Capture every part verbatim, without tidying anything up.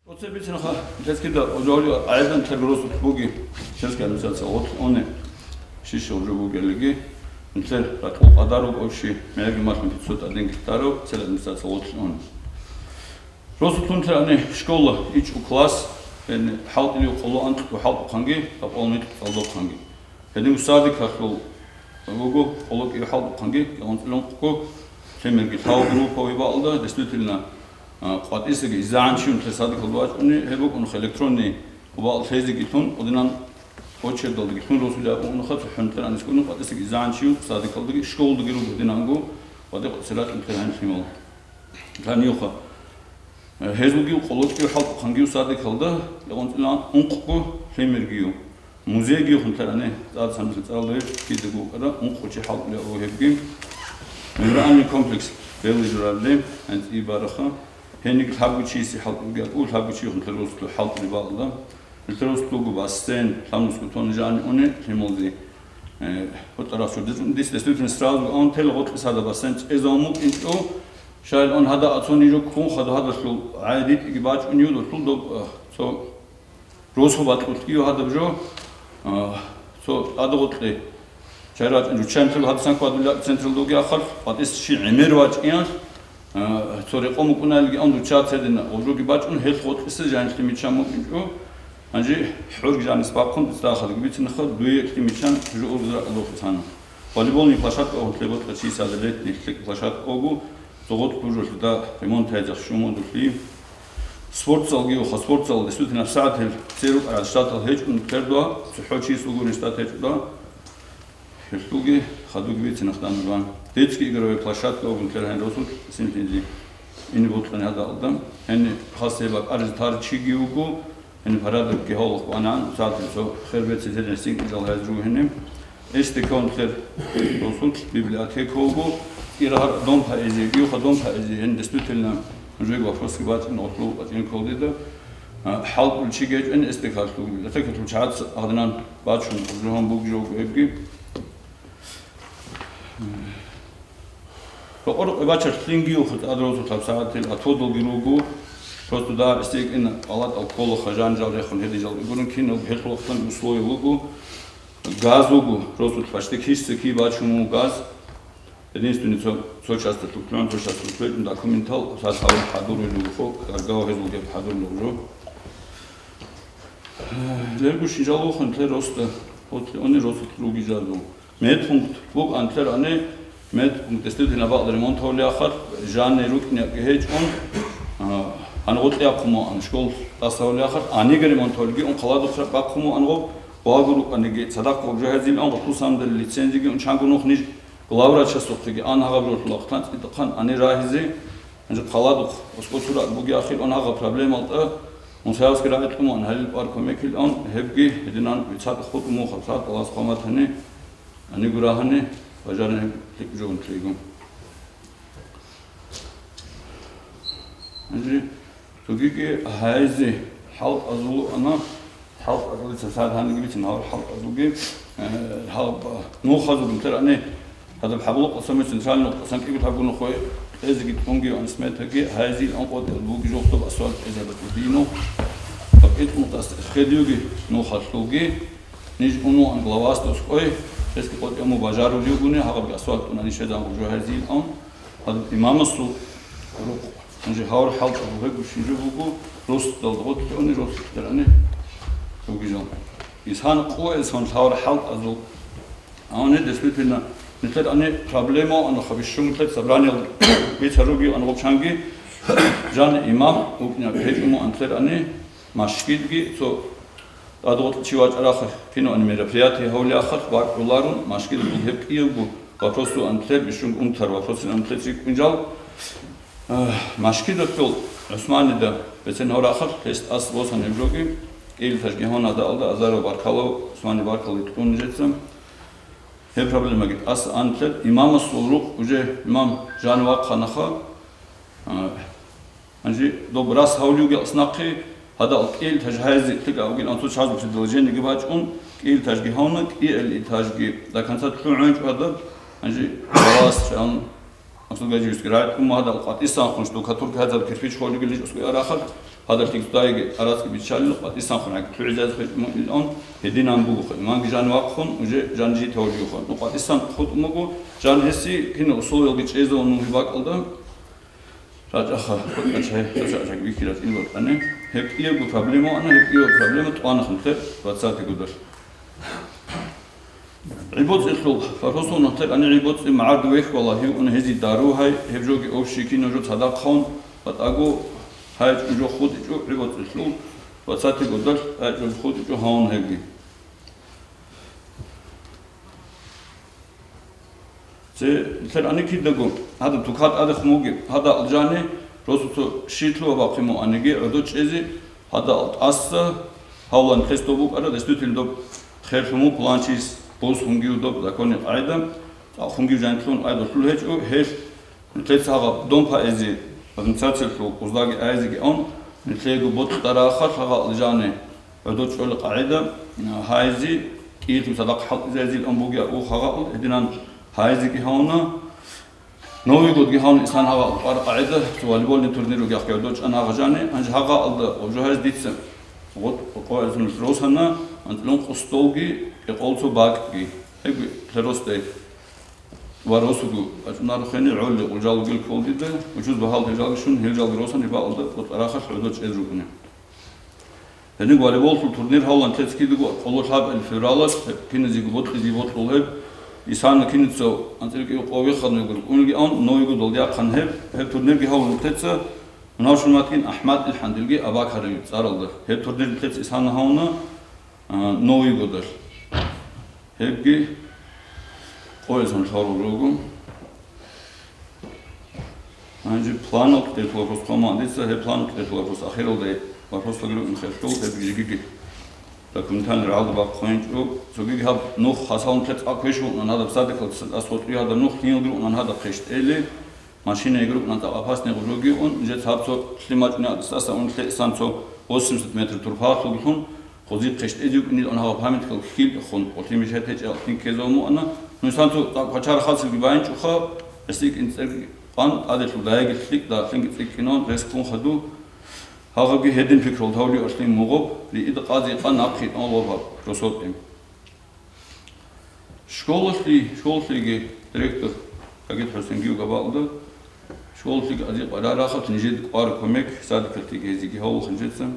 Оце бицинха, нилъер кида гьабулеб гӀайиб, нилъер росулъ бугеб сельская администрация гъорлъ уни, щиб жо бугелиги, нилъер ракьул къадар руго общий, мегьарги малъун пятьсот один гектаров целая администрация гъорлъ уни. Росулъ нилъер ани школа ичӀго класс, яни хӀалтӀулев къоло анкьго хӀалтӀухъанги, гьаб къоло микьго цӀалдохъанги. Гьединго садикалъул буго къоло кӀиго хӀалтӀухъанги, кӀикъоялда ункъго, лъимерги лъабго группа гьеб бакӀалда, действительно, а, къватӀисеги изегӀан чи унтер садикалда вачӀуни, гьеб букӀунха электронный гьеб бакӀал лъезеги лъун, гьединан очередалдаги лъун росулеб абун унха, цохӀо унтер анискӀун къватӀисеги изегӀан чи садикалдаги, школалдаги руго гьединанго, къватӀи-къватӀи ракь унтер гьаниб лъимал. Гьанивха. Гьезулги къоло кӀиго хӀалтӀухъанги садикалда, кӀикъоялда ункъго лъимергийо. Музейги хӀунтарани, цӀар-, цӀар-, цӀаралда гьеб кидаго вукӀара, ункъго чи хӀалтӀулев гьебги. Мемориальный комплекс белги журалде, анцӀи бараха. Гьениги лъабго чиясе хӀалтӀулги акӀу, лъабго чи хӀунтар росулъ хӀалтӀулеб бакӀалда. Нилъер росулъ буго бассейн, лъабнусго тонна жаниб уни лъималазе. Э, гьоркьарахъ чордез, дис, дис, дис, сразу, а, он тел гъоркье сада бассейн цӀезавун букӀинчӀо, щайил он гьада ацун нижо ккун хадуб гьадалъул гӀайибги бачӀунев долъул доб, э, цо росу бакьулъгийо гьадаб жо, а, цо тӀадгъоркье чай рачӀун, руччанлъи гьадасан кквадулеб централда вугеб ахалъ, къватӀис чи гӀемер вачӀиялъ, а, цо рекъон букӀуналги, ан ручча цедена, гъоб жоги бачӀун, гьелъ гъоркьиса жанлъи мичан букӀинчӀо. Гьанже хӀорги жанис бахъун, цӀакъ хадуги бицинха, дуе лъимичан жо ургъза алохъ цана. Волейбольный площадка гьунтлъе бокьа чи сада летний площадка ого, цогъот бужулъ да ремонт гьезахъ шумудулъи. Спортзалги уха, спортзал, действительно, сагӀател церукъарал штатал гьечӀун пердуа, цохӀо чияс угорин штат гьечӀуда. Гьелъулги хадуги бицинахъ данурбан. Детский игровой площадка бугун ккела гьанир росулъ синлъизе. Ини бокьани гьадалда. Гьениб хасеб бакӀаризе тар чиги вуго. Гьениб гьарадабги гьавлахъ ванан, цадги цо хер бецин зеде синкӀи жал гьез руго гьениб. Эсде ккун ккер росулъ библиотека вуго. Ирагьар дом поэзии, биюха дом поэзии. Гьениб действительно нужеги вопросги бачӀин, гъорлъу бачӀин кколдида. А, хӀалтӀул чи гьечӀин эсде ккалъугу. Эсде ккалъул чагӀаца гьадинан бачун, жугьан бугжо гьебги. Рокъор-рокъой бачалъ лъингиюха тӀад розулъаб сагӀатил а тодалги руго. Просто дагьаб эсде кӀина палатал ккола хажан жал рехун гьедин жал гурун кинал гьелъул вахтан условие вуго. Газ вуго, просто почти киса ки бачун вуго газ. Единственный цо, цо часто лъугьун, цо часто лъугьун документал, сад гьавун хӀадур вилугу, гаргав гьезулги хӀадур лугу. Лергу шижал вухан ле роста, вот они роста луги жадул. Медпункт бук антлер ане, медпункт действительно бакъ ремонт гьавли ахар, жанни рукӀни гьечӀун, а, гьан гъутӀи ахъуму ан школ тӀаса гьавли ахар, аниги ремонт гьавлиги ун хъаладухъ бахъуму ан гъоб, багу рукӀаниги, цадахъ гъоб жагьазил ан гъутӀу сандали лицензиги ун чанго нух ниж Главврачасухъеги ан гьаб ролъул ахътан цӀидахъан ани рагьизе, гьанже хъаладухъ, оскӀо сурат буги ахир он гьагъа проблемалтӀа, Мусаевский рагӀи тӀуман гьалил пӀар кумекил он, гьебги гьединан вицатӀа хутӀ муха, цатӀ Аллагьас хъаматани, ани гурагьани, бажарани лъикӀ жугьун лъигун. Гьанже Цогиги гьайзе хӀалтӀазул ана, хӀалтӀазулица сагьаниги бицин, гьав хӀалтӀазулги, э, гьав нухазул интерани, гьадаб хӀабулухъасан центральный нухъасан кӀибил гьабун хой, кьезиги тӀунги ан сметаги, гьайзе ан къотӀел буги жохтоб асфальт кьезаба кӀудино. Бакъитмутас хедиуги нухалъулги, ниж унуан главастас кӀой, эски къотӀему бажарулиугуни, гьагъабги асфальт уна нишедан гъужу гьайзе ан, гьадаб имамасул рукъ. Гьанже гьавар хӀалтӀа бугеб гушинчӀо буго, росдалда гъорлъ кьуни росдалъани ругел. Исгьан къуэс гьанлъ гьавар хӀалтӀазул. Гьавни, действительно, нилъер ани проблема, ана хабищун нилъер собраниялда бица ругел ан гъоб чанги, жан имам укӀня гьечӀому анлъер ани машгидги цо ТӀадгъоркье чи вачӀарахъе кино ани мероприятие гьавли ахъалъ вакӀуларун, машгидалъул гьеб кӀиявго вопросу анлъе бищун унтар вопросин анлъе цӀикӀкӀунчӀал, э, машгидалъул ГӀусманида бецен гьаврахъалъ гьес тӀас босани жоги, кӀиявилъ гьагьуна гьадалда азарав баркалав, ГӀусмани баркалли кьун жеца. Гьеб проблемаги тӀаса анлъаб имамасул рукъ уже имам жан вахъанаха. А, гьанже доб рас гьавлиуги аснахъе, гьадал кӀел этаж гьайзе лъикӀа вугилан цо чазул предложениеги бачӀун, кӀел этажги гьавна, кӀиабилеб этажги до конца лъугӀунчӀо гьадаб, гьанже балас чӀан Абсул Гажиевский районги гьадал къватӀисан хъун штукатурка гьазаб кирпич холиги личӀосги арахал, гьадал текстайги арацги биччалил къватӀисан хъун гьаги лъугӀизазе хвечӀун гьединан бугоха. Имамги жан вахъун, уже жан жи тавлиюха. Ну, къватӀисан хутӀун буго, жан гьесие кинал усулалги чӀезавун мугьи бакӀалда. РачӀаха, хутӀа чай, чача чай бихьи ратӀил батани. Гьеб кӀиябго проблема вана, гьеб кӀиябго проблема тӀванаха нилъер двадцатый годалъ. ГӀибоцӀилъул вопросул нилъер ани гӀибоцӀи магӀарда вехьвала гьев ун гьезие дару гьай, гьеб жоги общий кино жо цадахъ гьавун, батӀаго гьай жо хутӀичӀо гӀибоцӀилъул, двадцатый годалъ гьай жо хутӀичӀо гьавун гьебги. Цо нилъер ани кидаго, гьадаб тукат тӀаде хъумуги, гьадал жани, росуцо щитлъуа бахъиму аниги, гӀодо чӀезе, гьадал тӀаса, гьавлан хес доб букӀара, действительно доб херлъуму планчис, бус хунгив доб закони къайда, цӀакъ хунгив жанилъун къайдалъул гьечӀо, гьелъ нилъеца гьаб дом поэзии, организациялъул уздаги айзиги он, нилъего бокьарахъа гьагъал жани, ГӀодо чӀола къагӀида, гьайзи, кӀиялъул садакъа хӀалтӀизайзил ан бугеб у хагъаал, гьединан гьайзиги гьавна, Новый годги гьавна ислъан гьагъаал кьвар къагӀида, цо волейбольный турнир ругехъги гӀодо чӀан гьагъа жани, гьанже гьагъаалда гъоб жо гьайз дица гъоб къо-, къо-, росана, анцӀилун къустолги, экъолцо бакӀги. Гьебги лъеросдай ва росуго бачӀунарухъени гӀолли гъужал вугел кколдида, учуз багьал гьел жалги шун, гьел жалги росан гьебаалда къотӀарахъалъ гӀодо чӀез рукӀуна. Гьениб волейболлъул турнир гьавлан лъецӀ кидаго къоло лъабабилеб февралалъ, гьеб киназего бокьизе бокьул гьеб, исана кинаца анцӀила кӀиго къо виххана вугел кӀунилги ан, Новый годалде ахъан гьеб, гьеб турнирги гьавлан лъеца, мунагьал шуматгин АхӀмад ил хӀандилги Абакарил цӀаралда. Гьеб турнир лъеца исана гьавна, а, Новый годалъ. Гьебги къоясан лъалел руго. Гьанже планал кьеклъул вопрос хъван дица, гьеб планал кьеклъул вопрос ахиралда вопросалги рукӀун хелъул, гьеб жигиги документальный рагӀалда бахъун гьечӀо. Цогиги гьаб нух хасалун лъецӀ квеш вукӀунан гьадаб садикалда, ас гъоркье гьадаб нух лъиялги рукӀунан гьадаб хъештӀели, машинаги рукӀунан цӀакъ опасный гъужоги ун, жец гьаб цо лъимачӀунеб гьадисдасан ун лъесан цо восемьдесят метр турпалъуглъун, Хъузи хъештӀезе вукӀинилан гьав памятникал хьил хун, къулъи мешать гьечӀеб лъин ккезабун муана. Нусан цо цӀакъ пачарахъасилги байинчӀоха, гьесие кӀинцӀерги къан тӀаделъул даяги лъикӀ да, лъинги цӀикӀкӀинан рес ккун хаду. Гьагъабги гьедин пикрул тавлиу ашлин мугъаб, риида къази къан нахъе тӀон лобаб, росотӀи. Школалъи, школалъиги директор Кагид ХӀусенги вуго бакӀалда, школалъиги ази къварарахъалъ нижеда кӀвар кумек, садикалъиги гьезиги гьавулхъин жеца.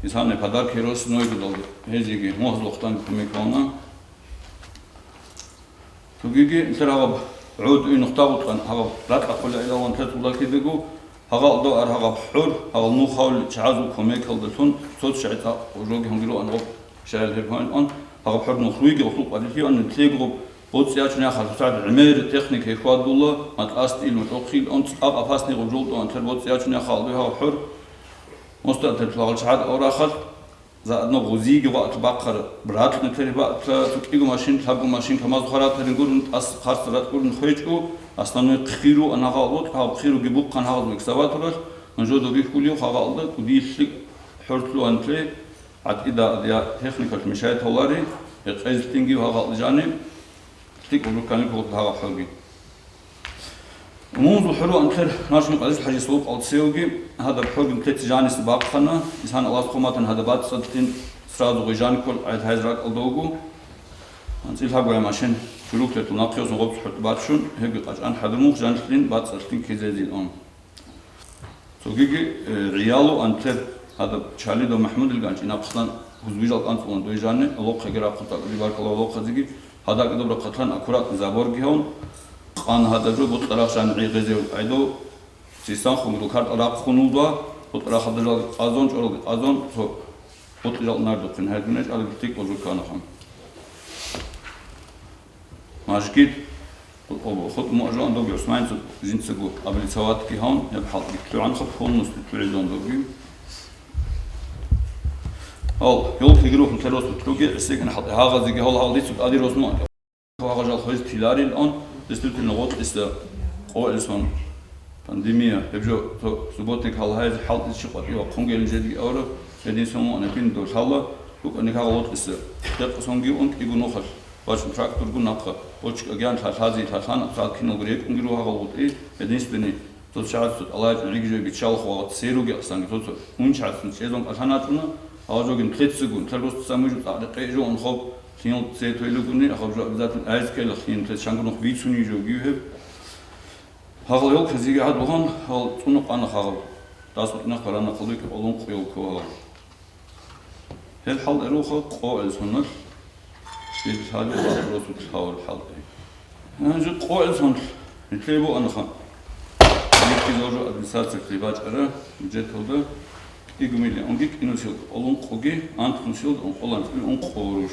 Исана подарки рос нойгудалда гьезиги мугьазлухътан кумек гьавна. Цогиги нилъер гьаб гӀуд уй нухда букӀан, гьаб ракьа хъула илаван тетула кидаго, гьагъал доар гьагъаб хӀур, гьагъал нух гьавли чагӀазул кумекалдалъун, цо чагӀи цӀакъ жоги гьунгилуан гъоб шайил гьеб гьанан, гьагъаб хӀур нух руйги гъулъул къварилъиван, нилъего боцӀи ячун яхал, гӀемер техника хьвадула, матлъасти ил мутӀохъил он цӀакъ опасный гъоб жолдуан тер боцӀи ячун яхал гьагъаб хӀур, мустатер лагъал чагӀад аврахал, Заодно гъузиги ваът бахъар братни тери баътла, цо кӀиго машин, лъабго машин, КамАЗ хварат гьарин гурун, тӀас хъарс ратӀ гурун хвечӀо, основной хъиру анагъа гъотӀ, гьав хъируги бухъан гьагъазул экскаваторалъ, нажо доби хьулев хагъалда кӀудийлъи хӀурлъу анлъе, гӀатӀида адия техникалъ мешайт гьавлари, гьекъезлъинги гьагъал жани, лъикӀ руккани гъотӀ гьагъаб хӀурги. Умумузул хӀуру анлъер Нашин Къадис ХӀажи Сулукъал цевги гьадаб хӀурги лъеце жаниса бахъана, исана Аллагьас хъуматан гьадаб бацӀцӀадлъин сразу гъой жан ккол гӀайд гьайз ракӀалда вуго. АнцӀил гьабгай машин чуруклъетул нахъе гъоб хӀуртӀ баччун, гьебги къачӀан хӀадурмух жанлъин бацӀцӀадлъин ккезезин он. Цогиги, э, гӀиялу анлъер гьадаб Чалидов МахӀмудилган чӀинахъсан гьузбижал кӀанцӀулан дой жанни, Алохъаги рахъун тӀакӀуди баркала Алохъазиги, гьадакӀ доб рахъатлъан аккуратный заборги гьавун, къан гьадаб жо бутӀарахъ жан гӀи гъезев гӀайдо, сисан хугру картӀа рахъун вугьа, бутӀарахъ гьадажалги къазон, чӀоралги къазон, цо бутӀижал нардухъин гьайгунеч, алги лъикӀ жукканаха. Мажгит, хутӀ муъажуан доги ГӀусманцев жинцаго облицоватги гьавун, гьеб хӀалтӀги лъугӀанха полностью лъугӀизавун доги. Гьал, ёлки гирухъун терос бутӀруги, гӀисегин хӀалтӀи гьагъазиги гьал гьал дицуг адирос муъан. Гьагъа жал Ларил он, действительно, гъоркьиса къоэлъун пандемия, гьеб жо цо субботник гьалгьайзе хӀалтӀизе чи къватӀив вахъун гелин жеги авра, гьедин сон муъна бин долъала, букӀани гьагъал гъоркьиса. Декъ сонги ун кӀиго нухалъ, бачӀун тракторгун нахъа, бочкаги ан лъалъазе лъалъана, цал киналго рекӀунги ругьагъал гъутӀи, единственный, цо чагӀаз цо тӀалай чӀун гӀиги жо биччалха вагъат церуги асанги цо-цо унчагӀаз чӀезун кӀалъаначӀуна, гьав жогин лъеццагун, лъел росдасан мужу цӀакъ рекъе жо унхоб, лъил цей тойлугуни, ахаб жо обязательно айз ккела, лъин лъез чангунухъ бицуней жо гив гьеб. Гьагъал гьел казиги гьад вугьан, гьал цӀунукъана хагъаб. Дас бутӀна хъварана хъалуйки къолун къуял ккогьал. Гьел хӀал эруха къо элсоналъ, гьеб лъали ва росулъ гьавал хӀалтӀи. Гьанже къо элсон нилъее бугӀанаха. Нилъги зожо администрациялъе бачӀара бюджеталда кӀиго миллионги кӀинусел къолун къуги, анкънусел ункъолан ункъо руш.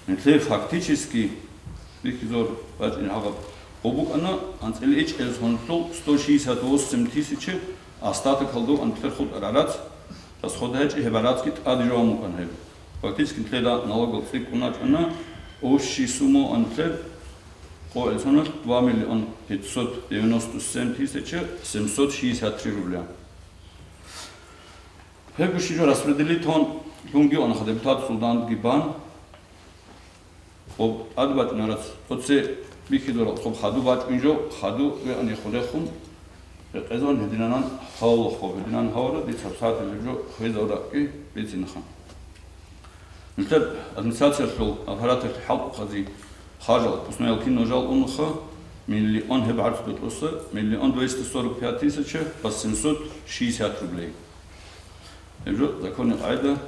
Нилъее фактически бихьизор бачӀин гьабаб. Гъо букӀана анцӀила ичӀел сонлъул сто шестьдесят восемь тысяча остаток гьалдугӀан нилъер хутӀа рарац, расход гьечӀи гьеб арацги тӀаде жо амукӀан гьеб. Фактически нилъеда налогал цӀикӀкӀун вачӀана, общий сумма анлъер къо элсоналъ два миллион пятьсот девяносто семь тысяча семьсот шестьдесят три рубля. Гьеб гущи жо распределить тон лунги онаха депутат Султанги бан. Хоб тӀад бачӀунарац, оце бихьизорал хоб хаду бачӀун жо, хаду вегӀан ехулехун, рекъезан гьединанан гьавла хоб, гьединан гьавра, дица сагӀат гьеб жо хвезал ракӀги бицинха. Нилъер администрациялъул аппараталъе хӀалтӀухъази харжал, пуснаялъ кино жал унха, миллион гьеб гӀарц бетӀуса, миллион двести сорок пять тысяча восемьсот шестьдесят рублей. Гьеб жо законный къагӀида,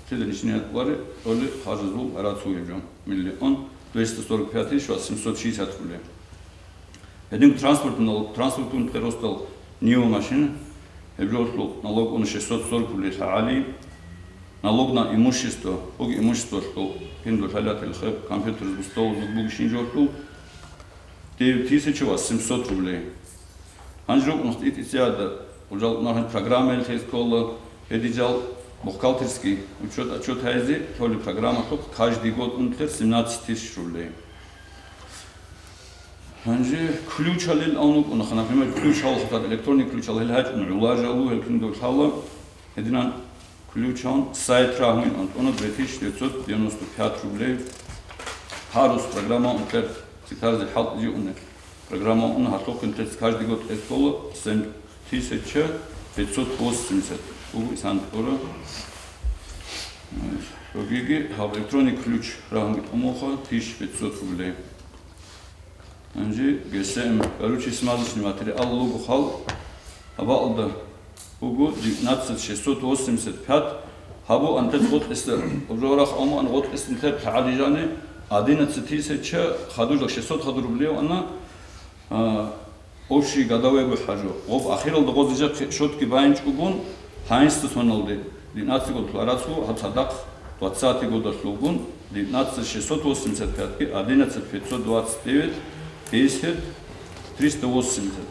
лъида нижният вари, толи харжазул гӀарацул гьеб жо. Миллион двести сорок пять тысяч восемьсот шестьдесят рублей. Гьедин транспортный налог, транспортный приростал Нива машина, гьеб жолъул налог уна шестьсот сорок рублей лъагӀали, налог на имущество, буги имуществолъул, пиндулъалатил хеб, компьютер, стол, ноутбук, шин жолъул девять тысяч восемьсот рублей. Гьанже рукӀун хтӀитӀицӀиада, гъужал нахъ программаялъе ккола, гьедижал бухгалтерский учет, отчет гьайзе, лъоли программалъухъ каждый год унтер семнадцать тысяч рублей. Гьанже ключалил авнукӀунаха, например, ключ гьалхутад, электронный ключал гьел гьачӀун гӀула жалу, гьел киндулъала, гьединан ключан сайт рагьун антӀуна две тысячи девятьсот девяносто пять рублей. Гьарус программа унтер цитарзе хӀалтӀизе уна. Программа уна гьалъухъин тец каждый год эскола семь тысяча пятьсот восемьдесят. Угу исан тӀора. Рогиги гьаб электронный ключ рагьун тӀамулха тысяча пятьсот рублей. Гьанже ГСМ, горючий смазочный материал лугу хал, гьабаалда буго девятнадцать шестьсот восемьдесят пять, гьабу антет гъотӀиса, обжорах аму ан гъотӀис нилъер лъагӀалижани, одиннадцать тысяча хадужал шестьсот хаду рублев ана, а, общий годовой бухӀажу. Гъоб ахиралда гъозижахъе шотги байинчӀугун, гьайинсда соналде, девятнадцать год ларацу, гьаб цадахъ двадцатый годалъулгун, девятнадцать шестьсот восемьдесят пять, одиннадцать пятьсот двадцать девять, десять триста восемьдесят.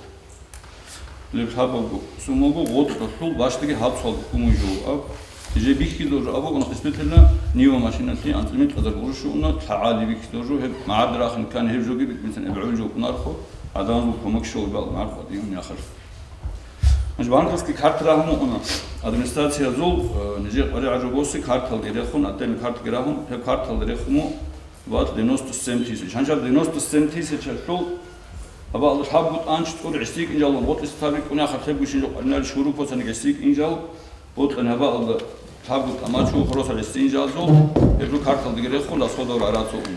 Леб лъабабго сумалго гъотӀалъул бащдиги гьабцӀалда кумун жо аб. Иже бихьизор жо абу, действительно, Нива машиналъе анцӀимикь азар гъурущуна, лъагӀали бихьизор жо, гьеб магӀарда рахин ккани гьеб жоги битӀ, мисал, эбгӀули жо кунархо, гӀадамазул кумек щолеб бал магӀарда къватӀиюн яхар. Значит, банковский карта рагьун мукъуна. Администрациязул, э, нижер къваригӀа жо боси карталги рехун, отдельный картаги рагьун, гьеб карталда рехун му-, Бат девяносто семь тысяч. Гьанжар девяносто семь тысяч гьалъул, гьабаалда лъабгу тӀанч тӀур гӀисик инжал, гъотӀис таби кӀунахъа лъебгу шин жо къаринал шуру посани гӀисик инжал, бокьани гьабаалда лъабгу тӀамачу хороса гӀисин жалзул, гьеб жо карталдаги рехун, расходал арацу ун.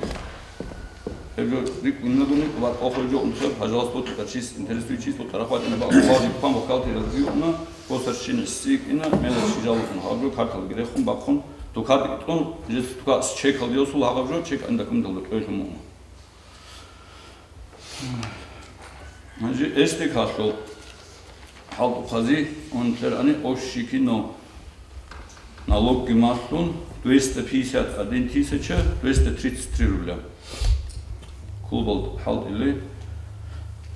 Гьеб жо рикӀ виннагуни, ва къохол жо унтер, пожалуйста, вот, чис, интересует чис, вот, рахватина, ба, бажи, пам, бухгалтер, разгиуна, посарщина, гӀисик ина, мелочи жалзун, гьаб жо карталдаги рехун, бахъун, Тукат итӀун, жеца тука чекал диосул гьагъаб жо, чек ан документалда кӀвелъун муъна. Гьанже эсде калъул хӀалтӀухъази унтер ани общий кино налогги малъун двести пятьдесят один тысяча двести тридцать три рубля. Клубал хӀалтӀили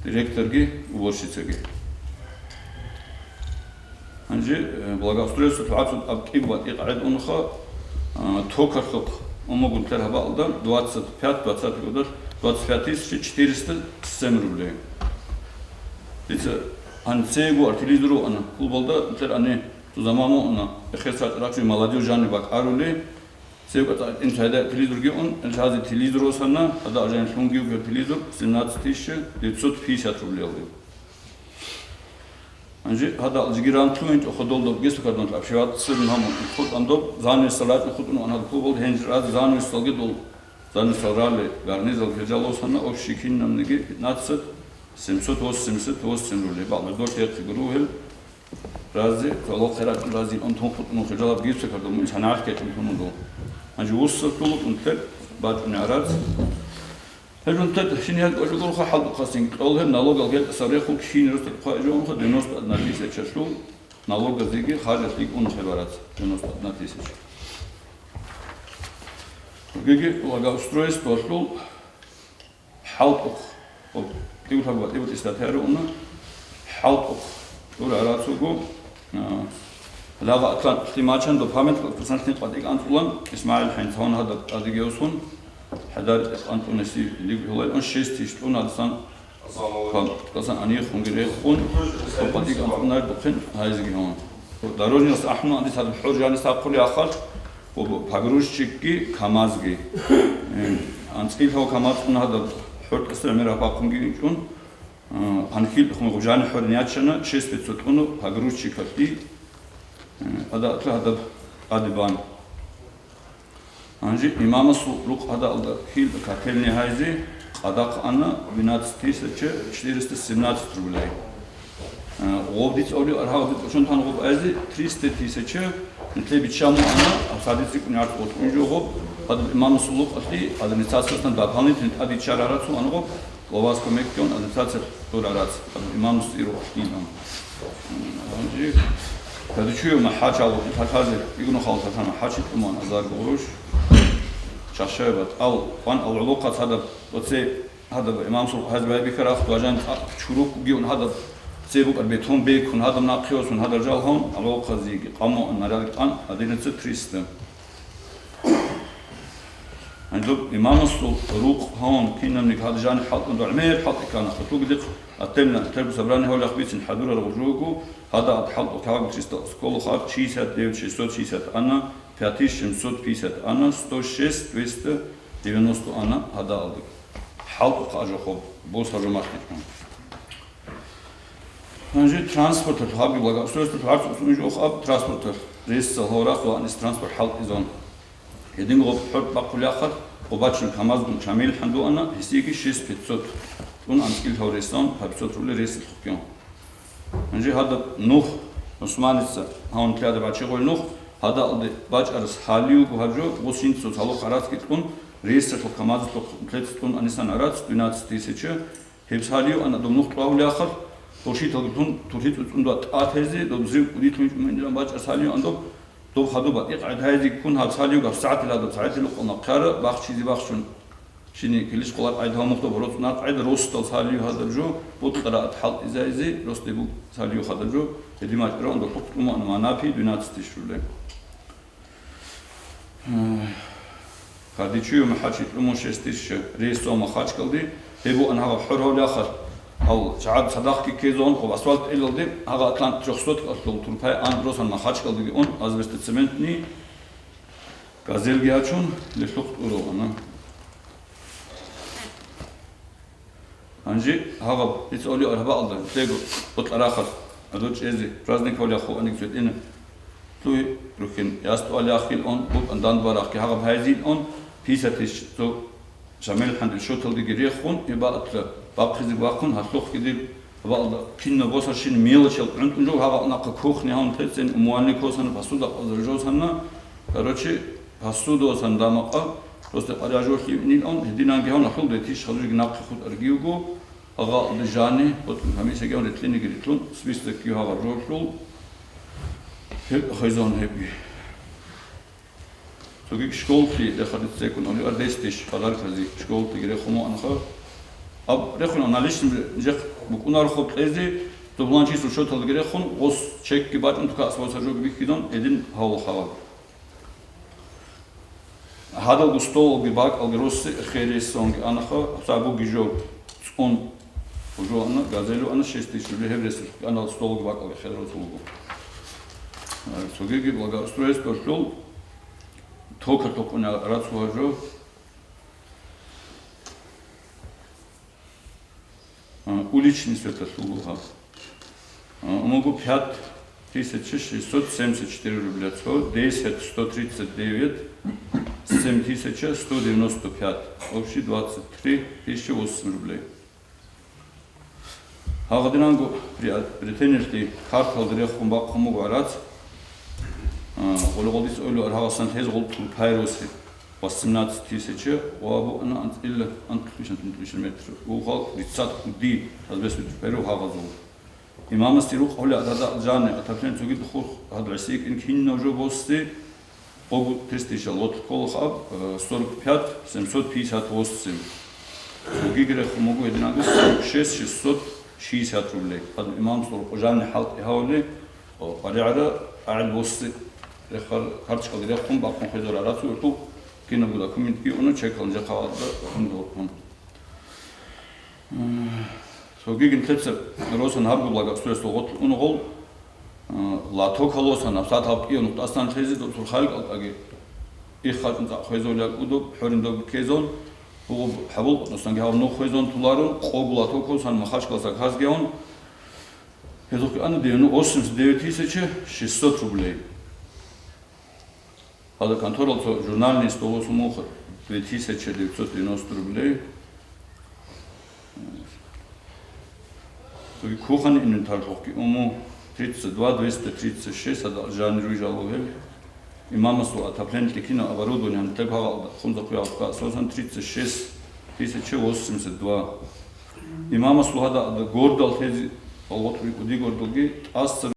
директорги уборщицаги. Гьанже, э, благоустройство лъугӀацун аб кӀиб ватӀи къагӀид унха, а, токалъухъ Умагун тер гьабаалда двадцать пять, двадцать годалъ двадцать пять тысяч четыреста семь рублей. Дица гьанцего артилизру ана клубалда, тер ани ту замаму ана эхесат рахчи молодёжь жани бакарули. Севка ин сайда телевизорги ун, ил хази телевизор осана, ада ажан лъунги угер телевизор семнадцать тысяч девятьсот пятьдесят рублей алды. Анжи гьадал жигиран лъугьинчӀо ходолдо гесукардан общеваться сирин гьамун хутӀандо, занавес салачӀун хутӀун ан гьад клубал гьенж раз занавес салги дол. Занавес салрали гарнизал хержалосана общий киннамниги пятнадцать семьсот восемьдесят восемь рублей. Бал дор текъи гуру гьел рази, цолол херат рази он тун хутӀун хержалаб гесукардан мун санагӀалъ кечӀун тун дол. Анжи вуссар тулукъун тер бачӀуни араз. Гьеб жунтад шиниял кӀолъугурха хӀалбухъасин кьол гьеб налогал гьел сабрехун кин рустад хъвай жонха девяносто одна тысячалъул налогазиги харжалъи кӀун хебарац девяносто одна тысяча. Геги благоустройстволъул хӀалтӀухъ, кьивлъаб ва кьивлъи статья руна, хӀалтӀухъ дур арацуго, а, лагъа атлан лъимачан до памятник кусанлъин къватӀик анцӀулан, ИсмагӀил хӀинцаван гьадаб тӀадиги усун, хӀадар анцӀунеси лиг гьулай он шесть тысяч тӀун гьадсан кам, касан анихунги рехун, къватӀик анцӀунар бухъин гьайзиги гьаван. Дорожный ахӀун анди сад хӀур жани сахъули ахал, погрузчикги, КамАЗги. Э, анцӀил гьав КамАЗ кьун гьадаб хӀур тӀаса гӀемер апахъунги инчӀун, Панхил хъумгъубжани хӀурин ячана шесть пятьсот тонну погрузчикалъи, э, ада атла гьадаб гьадибан. Гьанже имамасул рукъ гьадалда хил котельный гьайзе къадахъ ана двенадцать тысяч четыреста семнадцать рублей. Э, гъоб диц оли аргьав диц учун тан гъоб айзе триста тысяч, нилъе бичча муана, асади цикӀкӀун яртӀ гъотӀун жо гъоб, гьадаб имамасул рукъалъи администрациясдан дополнительный тӀади чарарацун ана гъоб, Ловас кумеккун администрация дурарац, имам Сиру ахтинан. Гьанже кадичуев махачал, итахазе, игну хал татана хачи туман азар гуруш. Чашаева, ал, ван ал улуха цадаб, оце гьадаб имам Су-, хазбай бикарах, важан чурук гиун гьадаб, цебук бетон бекун, гьадаб нахъиосун, гьадаб жалгьун, ал улухазиги, къамо, наряд кан, одиннадцать триста. Гьанже имамасул рукъ гьавун кинабниги гьадажани хӀалтӀун дугӀмер хӀалтӀи ккана, хутӀуги дихъ аттелна, терго собрание гьолахъ бицин хӀадурар гъужугу, гьада ат хӀалтӀу кавги триста сколухъ ат шестьдесят девять шестьсот шестьдесят ана, пять тысяч семьсот пятьдесят ана, сто шесть двести девяносто ана гьада алдик. ХӀалтӀухъа ажухъуб, бос гьажумахъикӀун. Гьанже транспорталъ гьабги благоустройстволъ гьарцӀ усун жо хаб транспорталъ. Ресса гьорахъ ва анис транспорт хӀалтӀизан. Гьедин гъоб хӀорд бахъулахъад, гъобачил КамАЗгун Шамил хӀандуана, гьесиги шесть пятьсот. Тун анцӀил гьав рессан, пятьсот рубль ресса хъукъян. Гьанже гьадаб Нух ГӀусманица, гьавун лъадаб гьачи гъой Нух, гьада алде бачӀарас гьалиюго гьаб жо, гъосинцо цалухъ арацги кьун, рессалъухъ КамАЗалъухъ лъецӀ тун анисан арац, двенадцать тысяч, Гьеб салиюан доб нух кьвавулиахъал, дошиталги тун, турхи цӀуцӀундуа тӀатазе, доб зив кӀудилъун чӀуминилан бачӀа салиюан доб, доб хадуба, икъ гӀедгьайзе ккун гьаб салиюгаб сагӀатилан доб сагӀатил укъална хъяра бахчизе бахчун. Шини килис къулат гӀайд гьав мухъдаб гьороцӀ наркъ гӀайд росдал салию гьадаб жо, бутӀ къираат хӀалтӀизайзе, росде буг салию хадаб жо, гьедимачӀ раун доб хъукъ тӀумуан манапи двенадцать тысяч рублей. Кадичуев МахӀачи тӀумун шесть тысяч рейс цо Махачкалде, гьеб буан гьаб хӀоргьавлахъалъ, гьав чагӀад цадахъги ккезегӀан хъуб асфальт элалде, гьагъа атлан трёхсот калъул турпай ан росан Махачкалдеги ун, азбестоцементный газельги гьачун, лелъухъ тӀуругъана. Гьанже гьагъаб, дица оли аргьбаалда, лъего, бутӀа рахас, гӀодор чӀезе, праздник гьолехъо аник цветӀина. Лъугьи рухьин, ястӀу алихъил он, букӀан дандбарахъги гьагъаб гьайзил он, пятьдесят тысяч цо Шамил хӀандил шоталдеги рехун, гьебаатла, бахъизе вахъун, гьалъухъги дир, гьабаалда, кинаб босарщин мелочал гӀунтӀун жо, гьагъа нахъа кухня гьавун тецен, умуальник косана, посуда къазар жосана, короче, посуда осан дамакъа, просто къаряжулъи нилъун, гьединанги гьавна хьул детиш хадурги нахъе хутӀарги вуго, гьагъа дижани, вот, комиссияги гьавна ретлъиниги ретлъун, список гьагъа ролъул, гьеб хайзан гьебги. Цоги школти рехадицекун, оли ардестиш, подаркази школтиги рехумо анха. Аб рехуна наличный жех букунар хоб кьези, дублан число шоталги рехун, гъос чекги бачун тука асфальт сажоги бихьидон, эдин гьавал хавал. Гьадалго столалги бакӀалги росси хересонги анаха, гьабсагӀат буги жо цӀун, уже ана, газель ана шесть тысяч рублей, гьеб ресурс кӀанал столалги бакӀалги хересун буго. Цогиги благоустройстволъул токалъухъ уна рацу гьаб жо. А, уличный светлъул гьаб. А, умуго пять тысяч шестьсот семьдесят четыре рубля, цо десять сто тридцать девять, семь тысяч сто девяносто пять, общий двадцать три тысячи восемь рублей. Гьагъадинанго приобретениялъе карталда рехун бахъун буго гӀарац. А, гъоле-гъолдис ойло аргьагъасан лъез гъолтул пайрусе. Восемнадцать тысяч ва абу ана анцӀила анцӀлъи метр. Ухал рицат уди, азбес уди, перу гьагъазул. Имамасде рукъ гьули адада жани, атаплен цоги духур гьад гӀиси икӀин кинав жо босси, къогу тестишал, вот ккола хаб, э, сорок пять семьсот пятьдесят восемь. Цоги греху могу единаго сорок шесть шестьсот шестьдесят рублей. Гьад имамасул рукъ жанни хӀалтӀи гьавли, о, къаригӀара, гӀагӀил босси, рехар, карточкалги рехун, бахъун хвезар арацу урту, кинабу документги уна, чекалан жахъа гьалда, хун дорхун. Цогигин лъецаб росан гьабго благоустройство гъорлъ унгъол, латокалосан, абсат гьаб кӀияб нухдасан лъезе доб сурхайил кӀалтӀаги. Их хачӀун цӀакъ хвезол якӀудуб, хӀорин доб ккезон, бугъуб хӀабул къутнусанги гьаб нух хвезон туларун, къого латокалосан Махачкаласа казгеун, гьезухъе ана девяносто, восемьдесят девять тысяч шестьсот рублей. Гьалда конторал цо журнальный столос умухъ две тысячи девятьсот девяносто рублей. Цоги кухонный инвентарлъухъги уму тридцать два двести тридцать шесть, гьадал жанир вижалу гьел. Имамасул отопление, кино, оборудование, гьантлеб гьагъалда хунза хъуялъ касосан тридцать шесть тысяча восемьдесят два. Имамасул гьада ада гордал хези, алгъотӀ рикӀуди гордалги тӀаса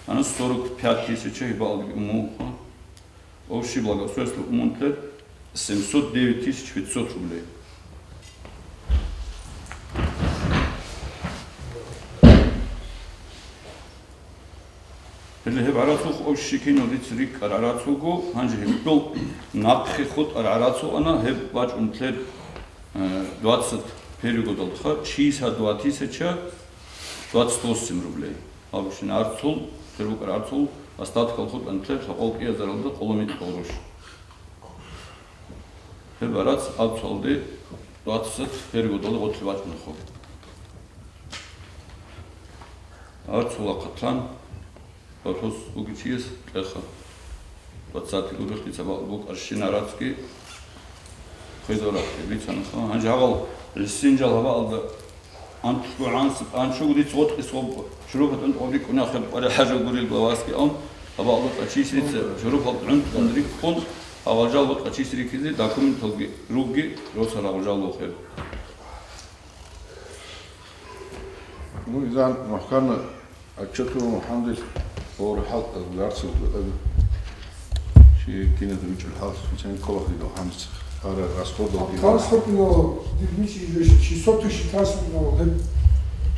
Ана сорок пять тысяч гьебалги умуха. Общий благоустройство умунтлъе семьсот девять тысяч пятьсот рублей. Гьеле гьеб гӀарацухъ общий кино дица рикӀкӀар гӀарацуго, гьанже гьеб нахъе хутӀар гӀарацу ана, гьеб бачӀунтлъе, э, двадцать первый годалдха шестьдесят два тысяча двадцать восемь рублей. Гьаб щин арцул, хир букӀар арцул, остаткал хутӀантлъе лъакъов кӀиязаралда къоло микьал гъуш. Гьеб гӀарац абцалде двадцать первый годалда гъотлъи бачӀунахъо. Арцула хъатан, гьорхьос бугичияс кьеха. Двадцатый годалъ дица бакъ букӀар щин гӀарацги хвезарахъе бицанаха. Гьанже гьагъал гӀисинжал гьабаалда анлъго гӀанс-, анчуго дица гъотӀис гъоб чурупат унтӀ гъобикӀуна хъеб къваригӀажо гурел главасги ан, гьабаалда къачис дица чурупал гӀунтӀун рикӀкӀун, гьагъал жал гъотӀ къачис рикизе документалги ругги росарагъ жал вохеб. Ну, изан махкана Отчету Мухаммадил ор хӀалкъ гарцев гӀаби. Чи кине дучӀул хӀал, чен колах дидал хӀамс. Ара расходов дидал. Транспортного дигмичи шестьсот тысяч транспортного, да?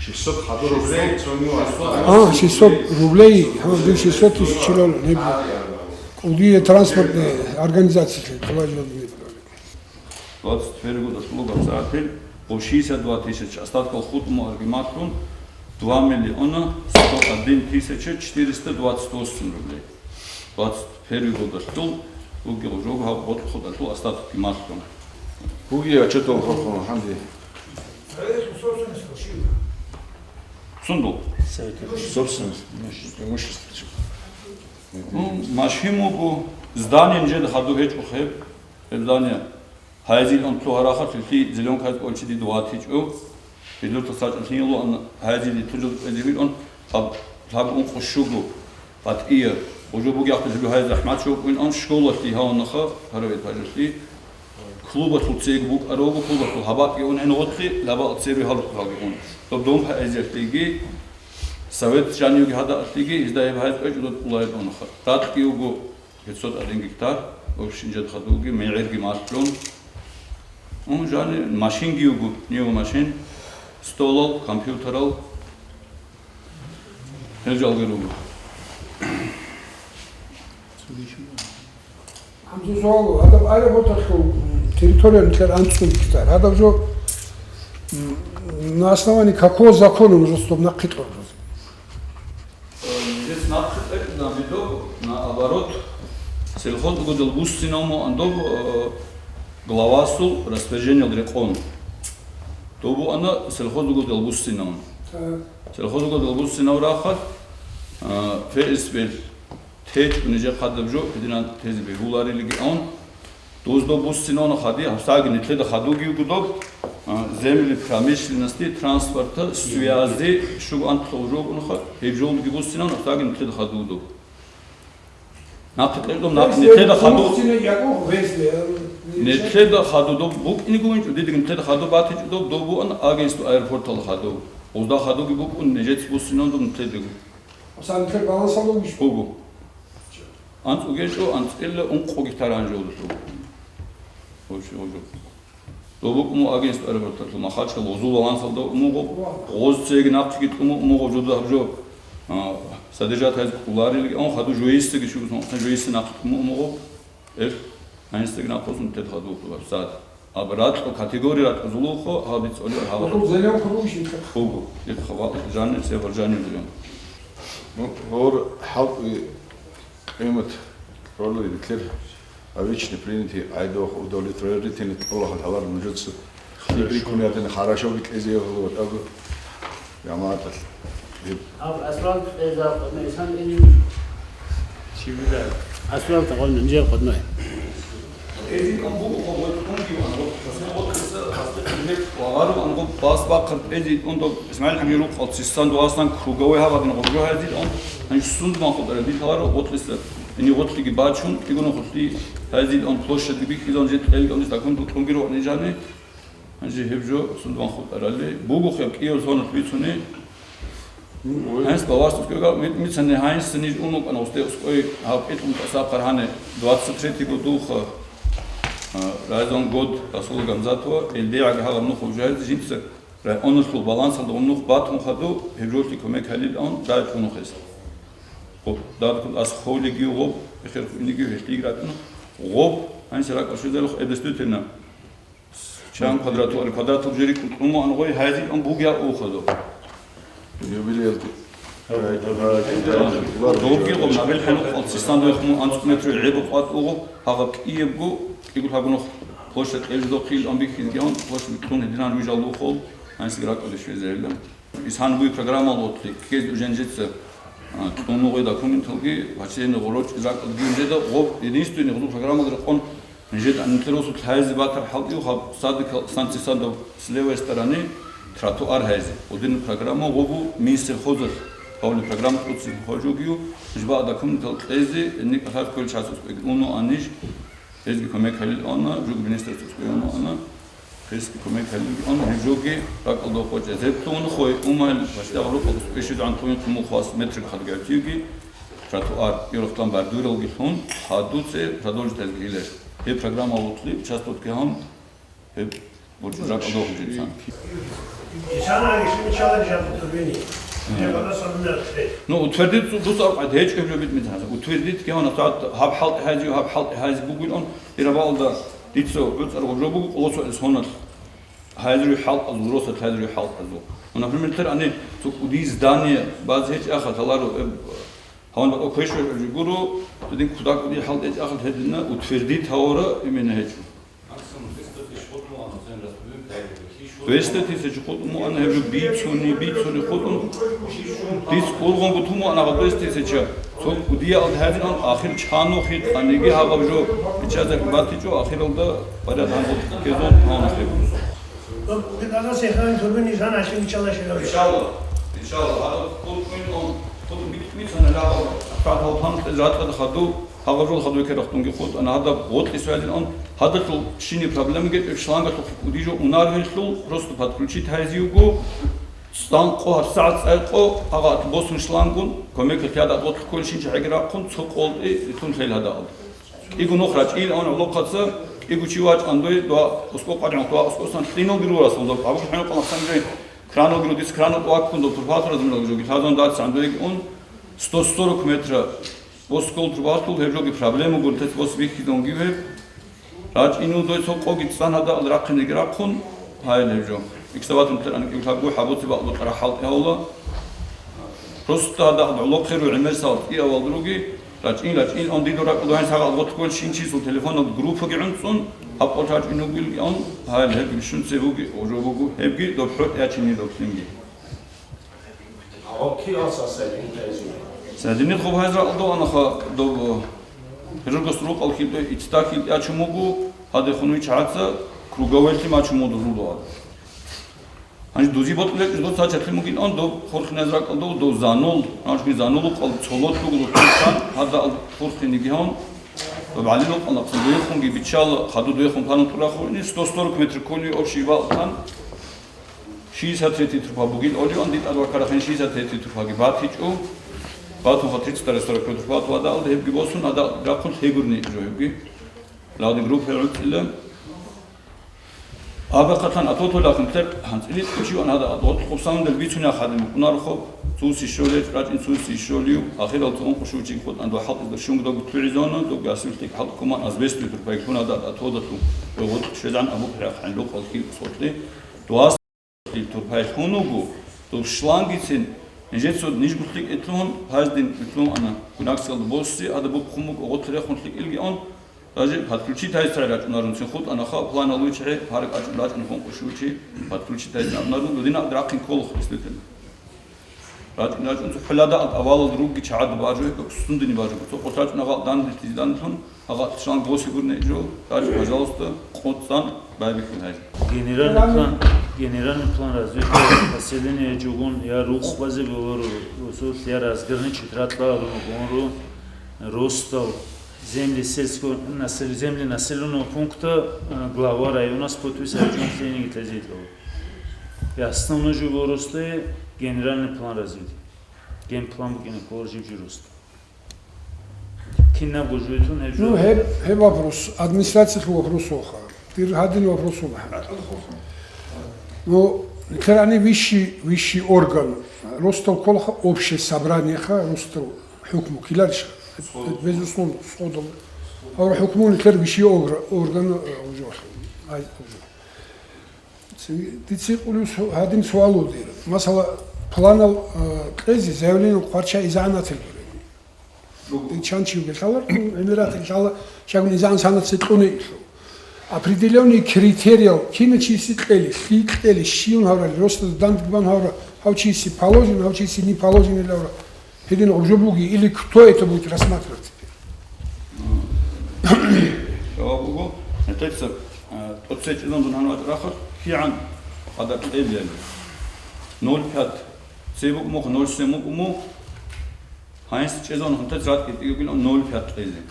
Шестьсот хадур рублей, цони. А, шестьсот рублей, ха, дин шестьсот тысяч чилал, не. Кудие транспортные организации, Николай Владимирович. Двадцать первый год ошло, габсаател, по шестьдесят два тысяч, остаткал хутӀму аргиматлъун, два миллиона сто один тысяча четыреста двадцать восемь рублей. Двадцать первый год ошло, уги гъужог гьаб гъот хутӀалъул остаток гиматлъун. Уги отчетал хохун, ханди. Сундул. Собственность, имущество. Ну, машин буго, здание нижеда хаду гьечӀо хеб, гьеб здание. Гьайзил анлъу гьарахъалъулъи зеленка гьайз кӀолчи дид ватичӀо. Пилотас рачӀалъин луан гьайзил тужал кӀвезе вилан, гьаб, гьаб ункъо щуго батӀия. Уже бугехъе лъугьу гьайз рахмат чӀукӀуин ан школалъи гьаванаха, гьараве этажалъи. Клубалъул цеги букӀарабго, клубалъул гьабакьги ун гьеногъотлъи, лабал церви гьалухъалги ун. Доб дом гьайзиялъиги, совет жанивги гьадалъиги, изда гьеб гьайз кӀвечӀо дод улаяб унаха. Ракьги вуго, пятьсот один гектар, общий инжет хадуги, мегӀерги малъун. Ун жани машинги вуго, нива машин, столал, компьютерал. Гьел жалги руго. Амзузуалу, гьадаб аэропорталъул территория нилъер анцӀго гектар. Гьадаб жо, м, на основании какого закона нуж стоп нахъе кьураб? Э, здесь нахъе кьураб, наоборот, сельхозугодил буссинав мугьандоб, э, главасул распоряжениялда рекъон. Доб буана сельхозугодил буссинав. Так. Сельхозугодил буссинав рахат, э, фейсбук течӀун нижехъадаб жо, гьединан тезе бегьуларилиги ан, дуздо буссинавна хади, гьабсаги нитлъеда хадуги вугудаб, а, земли промышленности, транспорта, связи, щугу антлъул жогунаха, гьеб жолги буссинавна, гьабсаги нитлъеда хадудаб. Нахъе кьердом, нахъ нитлъеда хаду-, нитлъеда хадудаб букӀиниго винчӀо, дидеги нитлъеда хадуб батичӀо доб, доб буан агентство аэропорталда хадуб. Гъузда хадуги букӀун, нижец буссинавна доб нитлъедаго. Гьабсагни балансалда вугищ? Буго. АнцӀго гечӀо, анцӀила ункъо гектар анжи гьудулъул. Гьучи гьужу. Добукъ му агентство аэропорталъул Махачкала гъузул балансалда умугъо, гъоз цеги нахъги кьуму умугъо жуда гьаб жо. А, содержать гьайз кӀуларилги, он хаду жуйиссаги чугун, жуйисса нахъ кьуму умугъо. Эх, гьанисдаги нахъ гъоз унтед хаду хъубаб сад. Аб ракьу категория ракьузулухъо, гьаб бицӀолел гьаб. Гьаб зелен хъубу ишин кьа. Хъубу. Их хабал жанир, севал жанир диган. Ну, гьор хӀалтӀи къимат ролли рилъер обычно принятый гӀайдох удовлетворительный кьола хал гьалар нужеца. Хорошо. Либри кумятин хорошо бикьезе гьоло ватӀаго. ЖамагӀаталъ. Гьаб асфальт кьезаб, Исан Элин. Чивила. Асфальт гъон нижер къудной. Эзин амбу гъо гъо тунги ван гъо, хасна гъо хаса хасна кумек вагъар ван гъо бас бахъар эзи ондо Исмаил ХӀамиру къалцистан дуасан круговой гьабадин гъо гъо гьази он. Ан сунду ман хутара дил гьавар гъо лиса. Ини гъо лиги бачун, игуно хутли гьази он площадь бихизан жет элган дис такун тунги ро нижани. Гьанже гьеб жо сундван хутӀарали буго хеб кӀияб сонат бицуни. Гьанс баварс ускӀойгал мит-, мицани гьанс ниж унукъан гъусте ускӀой гьав кьитӀун тӀаса хъаргьане двадцать третий годулха, а, райзон год Расул Гамзатова, ил бегӀаги гьагъаб нух вужаризе жинца районалъул балансалда гъуннух батун хаду, гьеб жолъи кумек гьалил ан дайхъунухъес. Гъоб, дадкун ас ховлигив гъоб, эхер хуйнигив гьелъиг ратӀун, гъоб, гьанс ракӀал щвезарухъ эбдес дутина. Чан квадратуар квадратул жери кӀутӀуму ангъой гьайзил ан бугя ухадо. Юбилеялти. Добги гъоб набел хӀенукъ алцистан дойхму анцӀ метр гӀебу къват угъу, гьагъаб кӀиебгу, кӀигу гьагунухъ площадь кьеждо хъил ан бихьизгиан, площадь кьун гьединан ружал ухул, гьанси ракӀалде щвезарилан. Исгьан буй программа лотли, ккез уже нижеца, а, кьун угъой документалги, вачине гъорочӀи ракӀалги нижеда гъоб единственный гъуду программа рекъон. Нижеда анлъерусул лъайзи батар хӀалтӀив хаб садикал станциясада с левой стороны тротуар гьайзи. Удин программа гъобу Минсельхозалъ, гьавли программа тӀуцин хожугив, жба документал кьези, ник ахар квел часус квеги уну аниж, гьезги кумек гьалил ана, жуг министерствос квеги уну ана, гьезги кумек гьалил ана, гьеб жоги ракӀалда къочӀе. Зеб тун хой, умал, баштагъ рукъалдас пеши дагӀан тун хъумул хвас метрик хадгавтивги, тротуар, юрухълан бордюралги лъун, хадуце продолжить гьезги гьилер. Гьеб программа вутлиб, часто кигьан, гьеб буржи ракӀалда хъужи инсан. Исана ишин чалай жаб турбини. Мгм. Я бала сабна хе. Ну, утвердить цу-, дус аркъад гьечӀеб жо бит митан. Утвердить кигьан асат гьаб хӀалтӀи гьайзи, гьаб хӀалтӀи гьайзи бугун он, ирабалда дица гӀуцӀар гъожо бугу, къолосо эс гьонал. Гьайзруй хӀалтӀазул, росат гьайзруй хӀалтӀазул. Ну, например, тер ани цо кӀудиз здание баз гьечӀ аха таларо, э, гьаван бакӀа квешве гьаржи гуро, дин куда кӀуди хӀалтӀ гьечӀ ахал гьедина утвердить гьавара именно гьечӀо. Двести тысяч хутӀун муана гьеб жо бицуни, бицуни хутӀун. Дис ургъун бутуму ана двести тысяч. Цо кӀудиял гьадинан ахир чану хитӀаниги гьабаб жо бичазак батичӀо, ахиралда барят гьанбут кезун гьавна хеб. Иншалла, иншалла, гьадаб хутӀ мин он, хутӀ бит-, мицана лягӀал, ахтад гьав панкъи затӀад хаду, гьаб гъажул хаду ккерахъ тунги хутӀ, ана гьадаб гъотӀи связан он, гьадалъул шини проблема гьечӀеб шлангалъухъ кӀудижо унар гьелъул, просто подключить гьайзиуго, цӀан къо гьаб сагӀат цӀай къо, агъат босун шлангун, комек гьелъ гьадаб гъотӀ кколищинчи гӀеграхъун, цо къолтӀи ритун лъел гьадаб. КӀиго нух рачӀил ан гӀолохъаца, кӀиго чи вачӀан дой, дуа ускӀо къваригӀун, дуа ускӀосан лъинал гирурасул доб, абу хӀинукъа махсан жай, кранул гиру дис кранул ваккун доб, турпалъура замирал жоги, лъазан дацан дойги ун, сто сорок метра Бос ккол турбатул гьеб жоги проблема гуртец бос бихьизонги гьеб. РачӀинул дой цо къоги цӀан гьадал рахъинеги рахъун, гьайил гьеб жо. Иксаватун теран кӀиблагу хӀабуци бакълукьара хӀалтӀи гьавла. Просто гьадал гӀолохъе ругӀи мерсал кӀиявал други, рачӀин, рачӀин, он дидур ракӀ дугьан сагъал гъотӀ ккол шин числу телефонал группаги гӀунцӀун, гьаб къо рачӀин вугилги он, гьайил гьеб бищун цебуги, гъужо бугу, гьебги доб хӀотӀ ячинги доб лъимги. Гьаб кигӀан сасабин тайзуна? Садинил хъуб гьайзра алда анаха доб Пирогос рукъал хилтӀе, ицта хилтӀе ачун буго, гьадехун вичагӀаца круговелъи мачун буго дурулугӀад. Гьанже дузи бокьулеб жидоца чатлъи мугин он доб хурхиназ ракӀалда дов занул, гьанжги занул укъал цолот буго дов хурхин, гьадал хурхиниги гьон, доб гӀалил укъал нахъ дуехунги биччала, хаду дуехун панал тӀурахуни, сто сорок метр кколи общий балтан, шестьдесят третий турпа бугил олион, дитӀар вакарахин шестьдесят третий турпаги батичӀо, батуха тридцать второй сорок турпа ту адал, гьебги босун, адал рахъун лъегурни жо гьебги. Лагъни группа гӀуцӀила. Абахъатан атотолахун лъер гьанцӀили кучиван гьада, гъотӀ хъубсамандал бицунеха хадим букӀунарохъо, цуси щолел рачӀин, цуси щолив, ахирал цо ункъо щучи хутӀан дохӀалтӀизда щунгда гутлугӀизона, доб гасил лъикӀ хӀалтӀ куман азбестуй турпайкун гьада атодалъу, ва гъотӀ щвезан абухъ рахъ гӀенлукъал хил цолъи, дугьас турпай лъун вуго, доб шлангицин, нижецо ниж гутлъи кӀетлъун, гьаздин кӀетлъун ана, гунаксалда босси, гьада бухъун буго гъотӀ рехун лъикӀилги он, Даже подключить гьайсай рачӀунарун, цин хутӀанаха, план гьалуйчӀехӀе, гьаракь рачӀун хун къушучи, подключить гьайсай абунарун, дудина рахъин кколухъ, действительно. РачӀун, рачӀун, цо хӀулада авалал ругги чагӀад бажу, гьеб сундани бажу, цо къо рачӀун агъал данде тиз данлъун, агъал шан боси гурне жо, рачӀ, пожалуйста, къоцӀан байбихьил гьай. Генеральный план, генеральный план развития поселения жугун я рухъ базе болоро, русул я разграничить ратла гонру, ростал, земли сельского насел-, земли населенного пункта, э, глава района с подписью о чём чтении гетлезитло. И основной же выросте генеральный план развития. Генплан букине кор жив жируст. Кинаб гужуйтун гьеб Ну, жо? гьеб, гьеб вопрос, администрациялъул вопрос оха. Дир гьадин вопрос оха. Ну, керани вищий, вищий орган. Ростал колха общее собрание ха, ростал хӀукму киларищ? Безусловно, сходом. А хӀукму нилъер вищий огра-, орган, э, уже вахъин. Ай, уже. Ци-, дици къулев су-, гьадин суал дир. Масала, планал, э, кьезе заявление хъварча изагӀанатил дуре. Ин чан чи вугелъала, гӀемерат илъала, щагун изан санаце кьуни илъу. Определённый критериял, кина чиси кьели, лъи кьели, щиюн гьаврали, ростаз дандбан гьавра, гьав чиси положен, гьав чиси не положен или гьавра. Гьедин гъубжо буги, или кто это будет рассматривать теперь? Жаваб буго, гьетецаб, а, тӀоцечӀилан дун гьанватӀ рахат, кигӀан къадар кьели. Ноль пять, цебукӀ мух, ноль семь мукӀ му, Гьанис чӀезан хӀунтац ратӀи тӀигугилан ноль пять кьезе.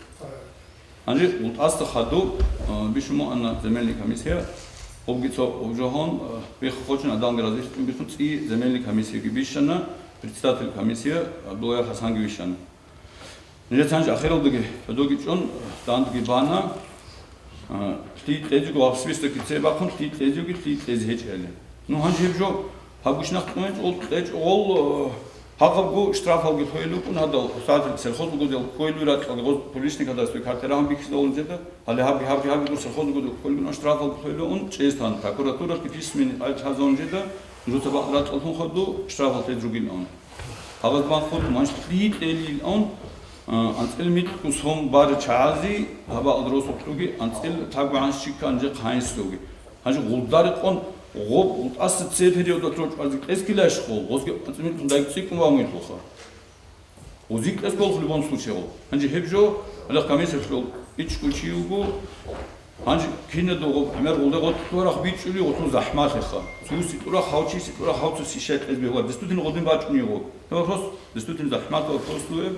Гьанже гъултӀасда хадуб, а, бищун муъана земельный комиссия, гъубги цо гъубжогьун, а, бихъ хочун адамги разилъун бихъун цӀи земельный комиссияги бищана, председатель комиссия Абдуллаев ХӀасанги вищана. Нижец гьанже ахиралдаги, гьудоги чӀун, дандги бана, А, лъи кьезего гьаб списокги цебахъун, лъи кьезеги, лъи кьезе гьечӀели. Ну, гьанже гьеб жо, гьаб гушнахъ кьунечӀ, гъол кьечӀ, гъол, э, гьагъабго штрафалги хвейил рукӀун гьадал, садрил сельхоз угодил хвейил ракьалги гъоз публичный кадастровый картера гьаб бихьизабун жеда, гьале гьабги, гьабги, гьабги дур сельхоз угодил хвейил рукӀун, штрафалги хвейил рукӀун, чӀезтан прокуратуралъги письменный гӀалчӀ гьазун жеда, жуца бакъ ракьалъун ходу штрафал лъез ругилан. Гьабаз бан хутӀ манш лъикӀелилан, а, анцӀил микьго сон бари чагӀази, гьабал росулъуги, анцӀил тагван щикан же хъайнсуги. Гьанже гъулдарикъун гъоб гъултӀаса цеб периодалъ рочӀвази кьескилайщ хъул, гъозги анцӀил микьгун дайги цӀикӀкӀун вамуйлъулха. Гъузи кьес гол в любом случае гъол. Гьанже гьеб жо, гьале комиссиялъул ичӀго чи вуго, Гьанже кинадго гъоб гӀемер гъулде гъотӀ тӀурах бичӀчӀули гъутун захӀмалъиха. Цуси тӀурах гьав чиси тӀурах гьав цуси щай кьез бегьула. Дистутин гъодин бачӀунев гъоб. Гьеб вопрос, дистутин захӀмалъа вопрос лугьеб.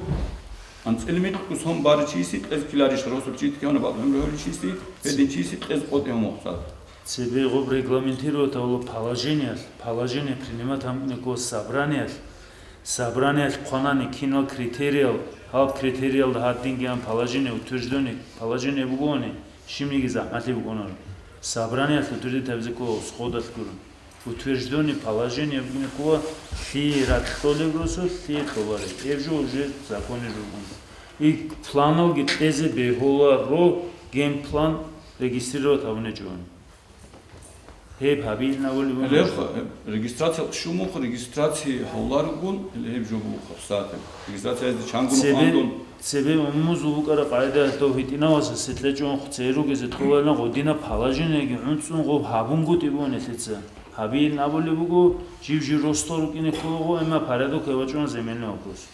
АнцӀил микьго сон бари чиси кьез киларищ росул чи тикавна бакӀ гӀумру гьавли чиси, гьедин чиси кьез къотӀи гьамухъ цад. Цебе гъоб регламентировать гьавула положениялъ, положение принимать гьамукӀнекӀо собраниялъ, собраниялъ хъванани кинал критериял, гьаб критериялда гьадингиан положение утвержденный, положение бугони, Щибниги захӀмалъи букӀунаро. Собраниялъ утвердить гьабизе ккола сходалъ гуро. Утвержденный положение букӀине ккола лъие ракьулеб росу, лъие кьолареб. Гьеб жо уже законе жо буго. И планалги кьезе бегьуларо, генплан регистрировать гьабунечӀони. Гьеб гьабилин абулеб буго. Гьеб, гьеб регистрация щумухъ, регистрация гьавларгун, гьеб жо буго хъабсатеб. Регистрация гьезде чангун Цебе, хъандун. Цебе умумузул букӀараб къагӀида, дов гьитӀинаваса сетӀлъечӀун церугезе тӀолайилан гъодина положениеги гӀунцӀун гъоб гьабунгутӀи буго нилъеца. Гьабилин абулеб буго, жив-жив росдал рукӀине кколаго, эмма порядок гьеб бачӀуна земельный вопрос.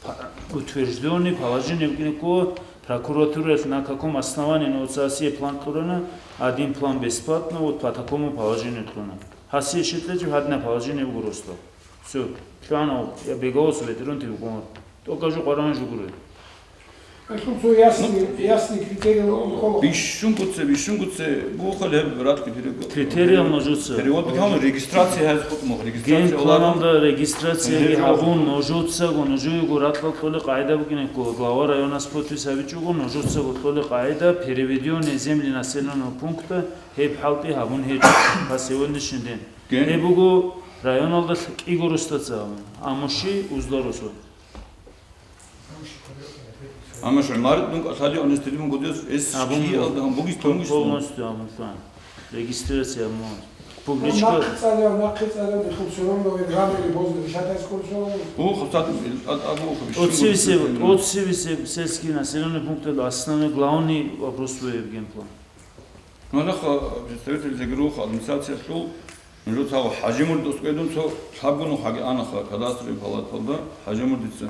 Па-, утверждённый положение букӀине ккола, прокуратураялъ на каком основании нуца гьасие план кьурана, один план бесплатно, вот по такому положению кьуна. Гьасие щетлъечӀеб гьадина положение буго росдал. Всё, лъугӀана, я бегалосо бетӀерунти букӀуна. ТӀокӀаб жо къваригӀун жо гуро. Гьелъул цо ясный, ясный критерий ккола. Бищунго це, бищунго це буго гьеб ракьги перевод. Критериял нужеца. Перевод бигьан регистрация гьез хутӀмух, регистрация Генпланда оларун. Регистрацияги Гьеб гьабун жо. Нужецаго, нужеего ракьал кьолеб къагӀида букӀине ккола, глава районас подпись гьабичӀого, нужецаго кьолеб къагӀида переведённые земли населённого пункта гьеб хӀалтӀи гьабун гьечӀо по сегодняшний день. Ген- Гьеб буго районалда кӀиго росдал абун, Амуши, Узларусо. Амма ШигӀмарид дун кӀалъалев анестезион гудес эс Абун киялда гьан бугищ, тумгищ? Полностью абун. Регистрация абун. Публичка. Нахъе цӀалев, нахъе цӀалев, дехун всё равно вы грабили, поздно решать скоро. О, хатат, ад-, абу, хабиш. Оцивисев, оцивисев сельский населённый пункт основной главный вопрос в Евгенплан. Нахъа представитель Загруха администрациялъул, нужеца гьав ХӀажимурдас кӀведун цо лъабгун нухаги анаха кадастровый палаталда ХӀажимурдица.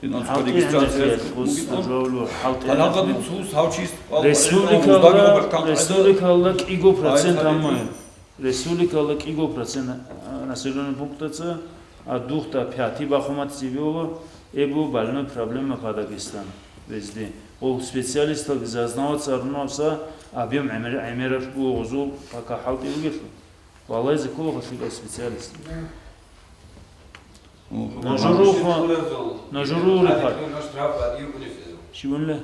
Дин анцӀго ХӀалтӀи регистрация гьанже бугин хъус ан. Жавлу, хӀалтӀи Гьанагъа гьанже. Дин цо сав чис пал Республикалда, гьанже. Республикалда кӀиго процент Ай, амма. Республикалда кӀиго процент, а, населённый пунктаца, а, дугьда пяти бахумат цебе ола, эбу больной проблема по Дагестан везде. Ол специалисталги зазнаваться арунавса объём гӀемер-, гӀемераб бугъузул пока хӀалтӀи бугелъул. Валлай, закулухъа лъикӀал специалист. Нажурухъа, нажурухъа. Щивунле?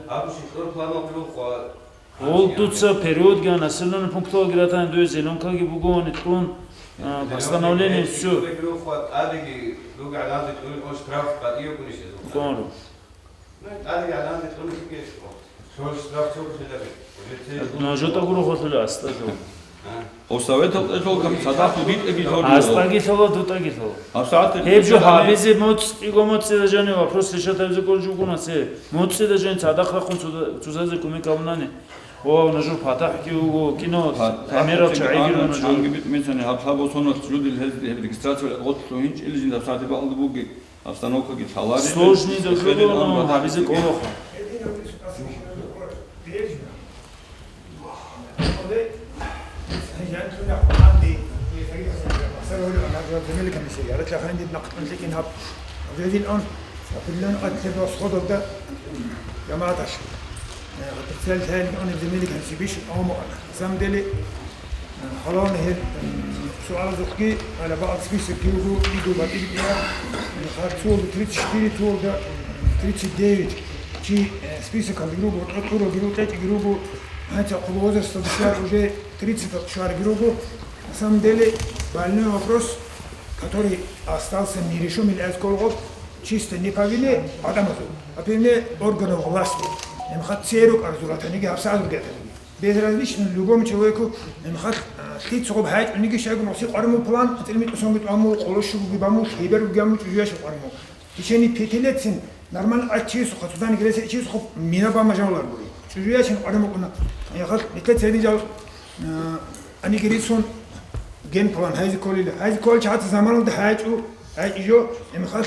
Ол дуца периодги населённый пункталги ратани дуе зеленкаги бугони кьун, а, постановление, всё. Кьунру. Ну, жо тӀагурухъалъули астӀа жо. О, советал тӀехьол кам цадахъ дитӀаги лъолио. АстӀаги лъола, дутӀаги лъола. А сагӀат Гьеб жо гьабизе моцӀиго моцӀида жани вопрос решать гьабизе кӀолчӀугуна це. МоцӀида жани цадахъ рахъун цуда-, цузазе кумек гьабунани. О, нужер патахӀги вуго, кино, Па-, камера патахӀги чагӀиги ана, руна жо. Чанги бит мецани гьаб лъабосоналъ жудил гьезде гьеб регистрация гъорлъ гьинчӀилизин дабсадеб бакӀалда бугеб. Обстановкаги лъаларин. Сложный документ, но гьабизе кӀолохъа. На самом деле, Гьалавни гьел, м, суалазухъги, гьала бакъ списокги руго, иго батӀиги кьула, м, харцуалда тридцать четыре туалда, тридцать девять. Чи, э, списокалги руго, тӀо-, тӀуралги руго, кьечӀги руго, гьанца хъула возрасталда щвар уже тридцать щварги руго. На самом деле, больной вопрос, который остался нерешённый, чисто не по вине адамазул, а по вине органов власти. М, хатцеро карзуратаниги, гьабсагӀат ругетаниги. Безразлично любому человеку, м, хат, а, лъицогъоб хӀайчӀуниги щайгун гьасие къварму план, хатӀил микьусанги тӀаму, къолошуги баму, хибер гаму, чӀужуящ къварму. В течение пяти лет син нормально ат чиясухъа, цудани греса чиясухъа мина бама жавлар бури. ЧӀужуящин къварму кӀуна. Яхал, микье церин жав, а, анигерицун ген план хӀайзи кколила. ХӀайзи кколчи гьаца заманалда хӀайчӀу, хӀайчӀи жо, м, хал,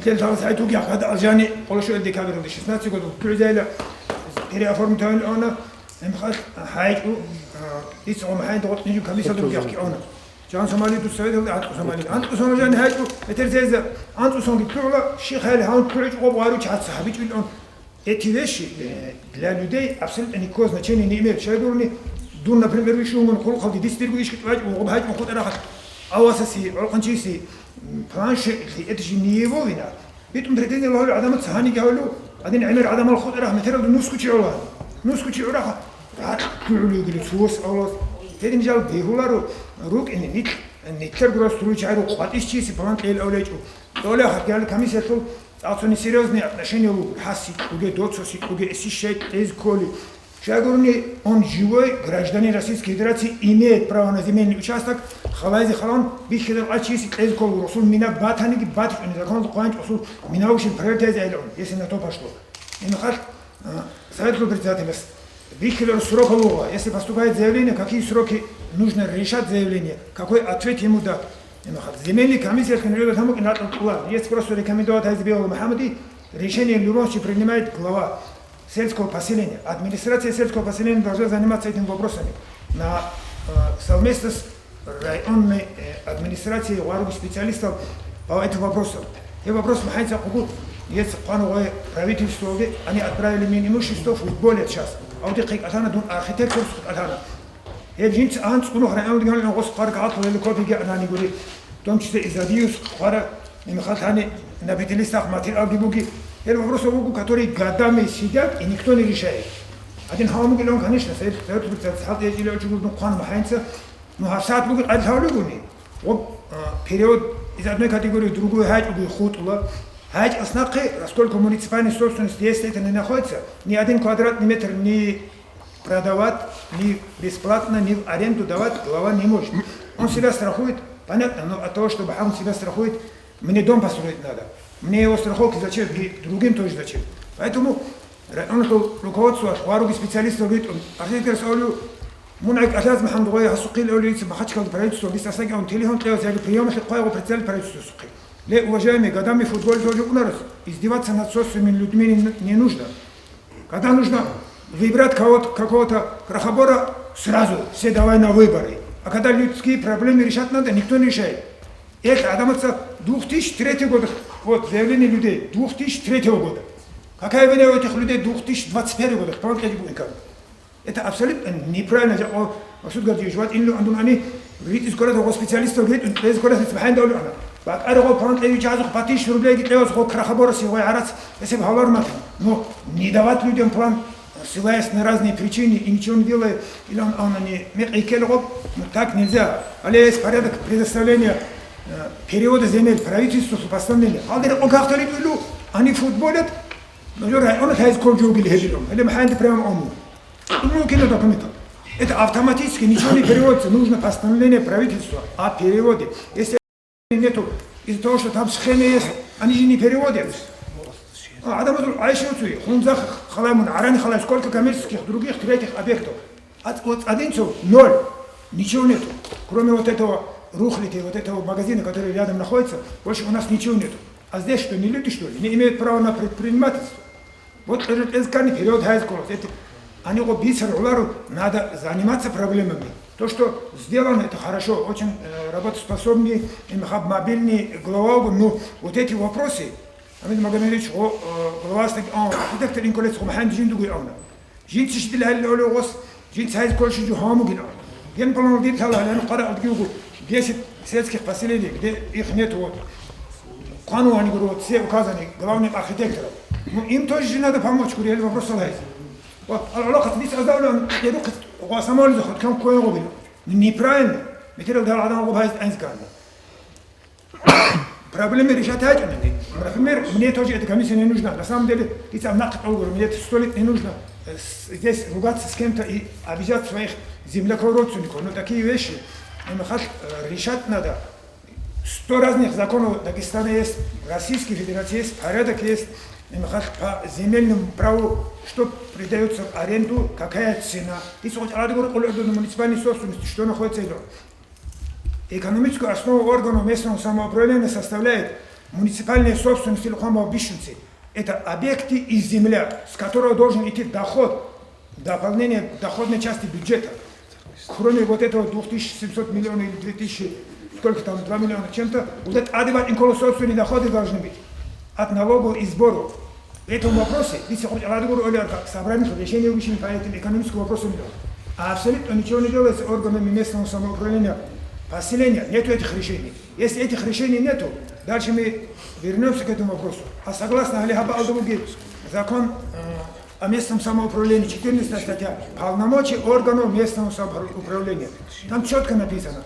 тел талас хӀайтуги гьада алжани, къолошуэл декабралда шестнадцать году, кугӀзайла переоформить гьавил она, М, хал, хӀайчӀу, а, дица гъо махӀайда гъоркь нижу комиссиялда ругехъги гӀуна. Жан Сомали дуца гьавидалда анкъу Сомали. Анкъу Сомали жан хӀайчӀу, бетер зеза, анкъу Сомги кугӀла, щихъ хӀайли гьавун кугӀичӀ гъо гъару чаца гьабичӀил гӀун. Эти вещи, э, для людей абсолютно никакого значения не имеют. Щай гурони, дун, например, вищун вугун хъулухъалде, дица дирго ишкӀи тӀвачӀ вугъуб хӀайчӀун хутӀа рахат. Авасаси, гӀолхъанчиси, м, план ши-, это же не его вина. БитӀун претензия лагьулев гӀадамаца гьаниги гьавулев, гьадин гӀемер гӀадамал хутӀарахъ метералда нусгу чи гӀолаан. Нусгу чи гӀурахъа, ракь кугӀулев йигили цо авлас. Гьедин жал бегьуларо, рукӀине нилъ-, нилъер гурас туруй чагӀи рукъ къватӀищ чиясе балан кьел авлечӀо. Доля хӀакъикъаталъул цӀакъ цо несерьёзные отношения лугу. Гьас сикьуге, доцо сикьуге, эсищай кьез кколи. Щай гурони, он живой гражданин Российской Федерации имеет право на земельный участок, халайзе халон бихьидал къачиси кьез кколу, расул мина батаниги батичӀони, законалда къванчӀ расул минавшин проверять гьайзе гӀелгӀун, если на то пошло. Имахал, а, советлу председателяс бихьидал срок лугъа, если поступает заявление, какие сроки нужно решать заявление, какой ответ ему дать. Имахал, земельный комиссия, если не любит, там есть просто рекомендовать гьайзе Белого Мухаммади, решение в любом случае принимает глава сельского поселения. Администрация сельского поселения должна заниматься этими вопросами на э, совместно с районной э, администрацией, гъварги специалистов по этим вопросам. Те вопрос махайца кугу ец хъван гъой правительствоги, они отправили Минимущество футболе сейчас. Авди хъикъатана дун архитекторск хъикъатана. Гьеб жинца анцӀ гунухъ районги гьанна гъос хъвар гьалъулел копиги анани гури. В том числе и Задиус хъвара, имхал тани на пятилистах материалги буги. Гьел вопросы буго, которые годами сидят, и никто не решает. Один хавмуги лон, конечно, Совет Председатель хал течили очугу дун хъван махайнца, ну, гьабсагӀат буги къайд лъавлугуни. Вот, а, перевод из одной категории в другую гьачӀуги хутӀула. ГьачӀас нахъе, поскольку муниципальной собственности, если это не находится, ни один квадратный метр не продавать, ни бесплатно, ни в аренду давать глава не может. Он себя страхует, понятно, но от того, чтобы он себя страхует, мне дом построить надо. Мне его страховки зачем, и другим тоже зачем. Поэтому районного руководства, хваруги специалистов говорит, он, архитектор Саулю, мун гӀекъалъаз Мухаммад гъой гьасухъил эвлица Махачкалда правительство, бис асаги он телефон кьевас, яги приёмлъи хъвай гъо председатель правительства сухъи. Ле, уважаемый, годами футбол тоже у нас, издеваться над собственными людьми не, не нужно. Когда нужно выбрать кого-то, какого-то крохобора, сразу все давай на выборы. А когда людские проблемы решать надо, никто не решает. Это адамаца две тысячи третьего года, вот заявление людей, две тысячи третьего года. Какая вина у этих людей две тысячи двадцать первого года? План кьеги букӀин ккани. Это абсолютно неправильно. Жакъо Масуд Гаджиевич, ват инлу андун ани, ритӀиз кколатго специалистов ритӀун, кьез кколатго цебехӀан давлу ана. Бакъарго план кьевичи азух пятьсот тысяч рублейги кьевас гъо крохоборос гъой гӀарац, эсеб гьавлар махин. Но не давать людям план, ссылаясь на разные причины и ничего не делая, или он, он они мекъ иккел гъоб, ну так нельзя. Али есть порядок предоставления э, перевода земель правительству постановления. Алдер окахтали билу, они футболят, но район хайз кол жугил хедилом. Или маханди прямо ому. Ну, кино документал. Это автоматически ничего не переводится, нужно постановление правительства о переводе. Если нету, из-за того, что там схемы есть, они же не переводятся. А, адам азул айши уцуи, хунзах халамун, арани халай, сколько коммерческих, других, третьих объектов. А ц-, вот один цо ноль, ничего нету. Кроме вот этого рухлити, вот этого магазина, который рядом находится, больше у нас ничего нету. А здесь что, не люди, что ли? Не имеют права на предпринимательство? Вот это, это скани период хайз колос. Это, они вот бисер улару, надо заниматься проблемами. То, что сделано, это хорошо, очень э, работоспособный, им хаб мобильный глава, но вот эти вопросы, Амид Магомедович, о, э, глава стаг, о, архитектор инколец, о, Махаин Жиндугу, о, Жинциш дил гьалли олев гъос, жинц гьайз кольши жу гьамугин. Ген планал дир лъала гьалан къара адги вуго десять сельских поселений, где их нет, вот. Хъану они говорю, вот все указаны главным архитектором. Ну, им тоже же надо помочь, говорю, я вопрос гьайз. Вот, алакъат дис азавлан, я рухъ гъасамализе хоть кам кое гъобил. Ну, неправильно. Метрел дал адам гъоб гьайз айнз карни. Проблемы решать гьачӀунани. Например, мне тоже эта комиссия не нужна. На самом деле, дица нахъ тӀолгур, мне это сто лет не нужно. Э, с- Здесь ругаться с кем-то и обижать своих земляков, родственников. Но такие вещи, они хас- э, решать надо. Сто разных законов Дагестана есть, Российской Федерации есть, порядок есть. Они хас- по земельному праву, что придается в аренду, какая цена. И вот муниципальной собственности, что находится это. Экономическую основу органов местного самоуправления составляет муниципальная собственность или хвамал бищунцы. Это объекты и земля, с которого должен идти доход, дополнение к доходной части бюджета. Кроме вот этого двух тысяч семьсот миллионов или две тысячи, сколько там, два миллиона чем-то, вот это адывать инколо собственные доходы должны быть от налогов и сборов. В этом вопросе, если хоть Радугур Олег, собрание решение вышли по этим экономическим вопросам, а абсолютно ничего не делается органами местного самоуправления, поселения, нету этих решений. Если этих решений нету, дальше мы вернемся к этому вопросу. А согласно Али Хаба Алдабуги, закон э, о местном самоуправлении, четырнадцатая статья, полномочия органов местного самоуправления. Там четко написано,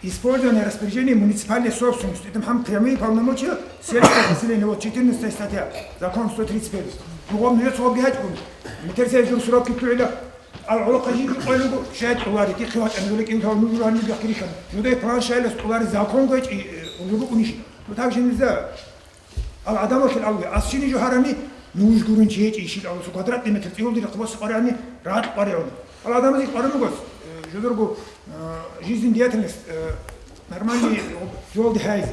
Использование, распоряжение муниципальной собственности. Это там прямые полномочия сельского поселения. Вот четырнадцатая статья, закон сто тридцать первый. Ну, вот, ну, я срок геть, метр сей жур срок кипуэля. Ал гӀоло кажи кӀолего шайт улари, ки хиват амзуле кин тал нуж рани бяхкиришан. Жудай план шайлас улари закон геч и, э, улуру униш. Ну, так же нельзя. Ал адамал хил алги, ас чини жо гьарани, нуж гурун чи гьечӀи ишил алусу квадратный метр цӀиулди рахъ бос къварани, ракь къваригӀун. Ал адамази къваран бугос, э, жодорго, э, жизнедеятельность, э, нормальный жолди хайзи.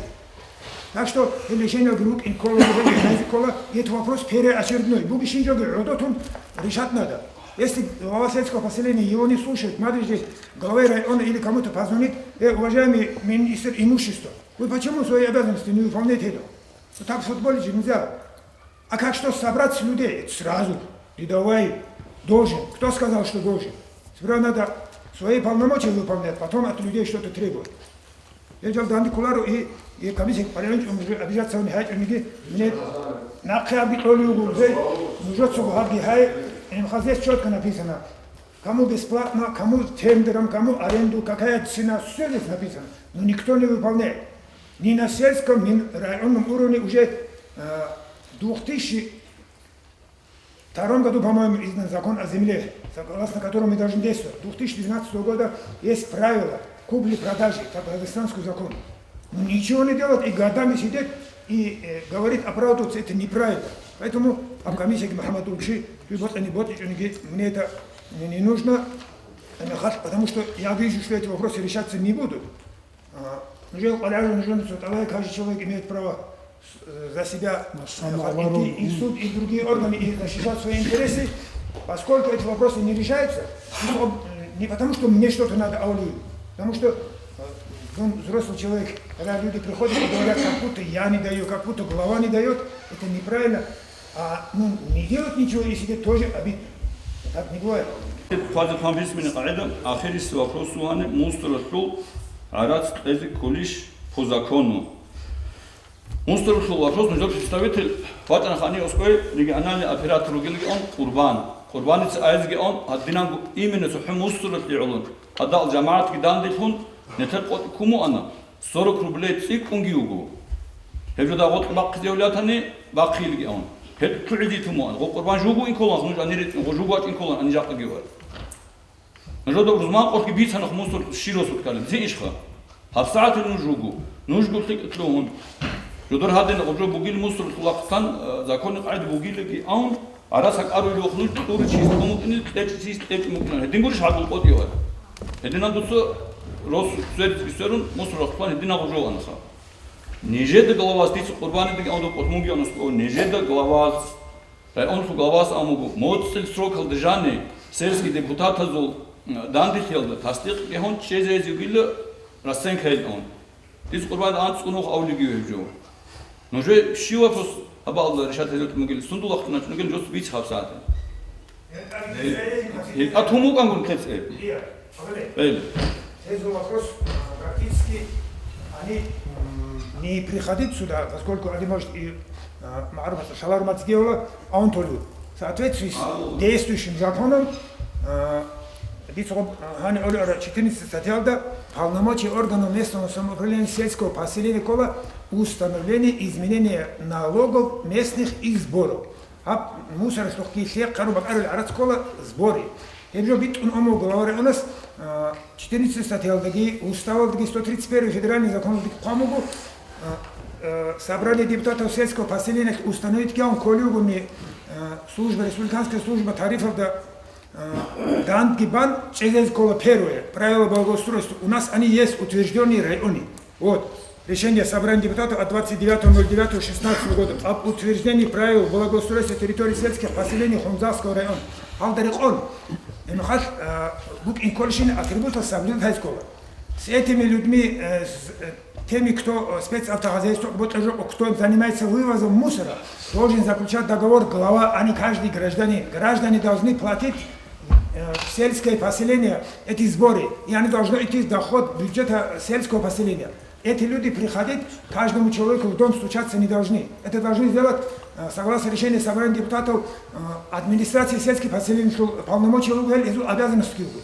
Так что гьел решение групп инкола, хайзи кола, это вопрос первоочередной. Буги шин жоги гӀодотун решать надо. Если глава сельского поселения его не слушает, надо же главе района или кому-то позвонить: «Э, уважаемый министр имущества, вы почему свои обязанности не выполняете?» Вот так в футболе же нельзя. А как что собрать с людей? Сразу. Рядовой должен. Кто сказал, что должен? Сперва надо свои полномочия выполнять, потом от людей что-то требовать. Я жал данди кулару и, и комиссия парламент, он уже обижаться он хай, он иди, мне нахъе аби толи угу, уже, уже цугу хаги хай, им хазе четко написано. Кому бесплатно, кому тендером, кому аренду, какая цена, все здесь написано. Но никто не выполняет. Ни на сельском, ни на районном уровне уже, э, двух тысячи втором году, по-моему, издан закон о земле, согласно которому мы должны действовать. Двух тысячи двенадцатого года есть правила купли-продажи, это по дагестанскому закону. Ну, ничего не делать и годами сидеть и, э, говорить, оправдываться, это неправильно. Поэтому обкомиссия Мухаммад Улчи, вы вот они, вот они, мне это не, не нужно, потому что я вижу, что эти вопросы решаться не будут. А, ну, жел къваригӀарав нужен цо тӀалай, каждый человек имеет право с-, э, за себя, э, идти и в суд, и в другие органы, и защищать свои интересы, поскольку эти вопросы не решаются, ну, об-, э, не потому, что мне что-то надо, а Алию, потому что, э, ну, взрослый человек, когда люди приходят и говорят, как будто я не даю, как будто глава не дает, это неправильно. А, ну, не делать ничего и сидеть тоже обидно. Так не бывает. Хватит вам письменный къагӀида, ахирисеб вопрос вугони, мусоралъул гӀарац кьезе кколищ по закону? Мусоралъул вопрос нужер представитель вачӀана хани оскӀой региональный оператор вугилгион Къурбан. Къурбаница айзгион гьадинанго именно цохӀо мусоралъе гӀолон, гьадал жамагӀатги данделъун, нетер къотӀи кумуана. Сорок рублей цӀикӀкӀунги вуго. Гьеб жо дагъо бахъизе улятани, бахъилги ан. Гьеб лъугӀизе тумуан. Гъо Къурбан жуго инколан, нуж ани рецӀун, гъо жуго вачӀ инколан, ани жакъаги вац. Нужеда рузман къоркьги бицана мусор щиро суткалин. Ци ишха? ГьабсагӀатил нуж жуго. Нужго лъикӀ лъугьун. Жодор гьадина гъо жо бугил мусор лъулахътан, э, законный къагӀида бугилги ан, Гьарас гьакӀаруй рухнул кьуричис тӀумукӀнил кьечӀисис кьечӀ мукӀнан. Гьедин гурищ гьагъул къотӀивал? Гьединан дуца рос сверизги сверун, мусор рахъулъан гьедин гьагъул жо анаха. Нижеда главас дица Къурбанидаги амуго къотӀмунги анас кӀо, нижеда главас, районлъу главас амуго, моцӀил срокалда жани, сельский депутатазул, м, дандихъиялда тасдикъ бегьун чӀезейзе вугилла расценкайил ан. Дица Къурбан анцӀ унух авлиги веб жо. Нужер щив вопрос абаалда решать гьезулъ мугил, сундулахъ начӀунагил жо биц гьабсагӀатан. Гьел атумукӀангун кецӀе. Гьел. Гьезул вопрос, а, практически они, м, не приходить сюда, поскольку они, может, и, а, магӀарумат, шаларумат геола, а он толю. В соответствии с действующим законом, а, Дицо гьани гӀолиара четырнадцатая статьялда полномочия органов местного самоуправления сельского поселения ккола установление изменения налогов местных и сборов. Гьаб мусоралъухъги лъехъ гьарун бакӀарулел гӀарац ккола сборы. Гьеб жо битӀун амуго глава районас, а, четырнадцатая статьялдаги, уставалдаги, сто тридцать первый федеральный законалдаги хъван буго, а, а, собрание депутатов сельского поселения установить ккун кколев вугони, а, служба, республиканская служба тарифов да, Э, дандги бан чӀезез ккола первое, правила благоустройства. У нас они есть, утверждённые районы. Вот. Решение Собрания депутатов от двадцать девятого ноль девятого шестнадцатого года об утверждении правил благоустройства территории сельских поселений Хунзахского района. Гьалда рекъон. Гьеб мехалъ, э, букӀин кколищин атрибутал соблюдать гьайз ккола. С этими людьми, э, с, э, теми, кто, э, спецавтохозяйство, вот уже, кто занимается вывозом мусора, должен заключать договор глава, а не каждый гражданин. Граждане должны платить, э, в сельское поселение эти сборы, и они должны идти в доход бюджета сельского поселения. Эти люди приходить каждому человеку в дом стучаться не должны. Это должны сделать, э, согласно решения Собрания депутатов, э, администрации сельских поселений, что полномочия у них, обязанности у них.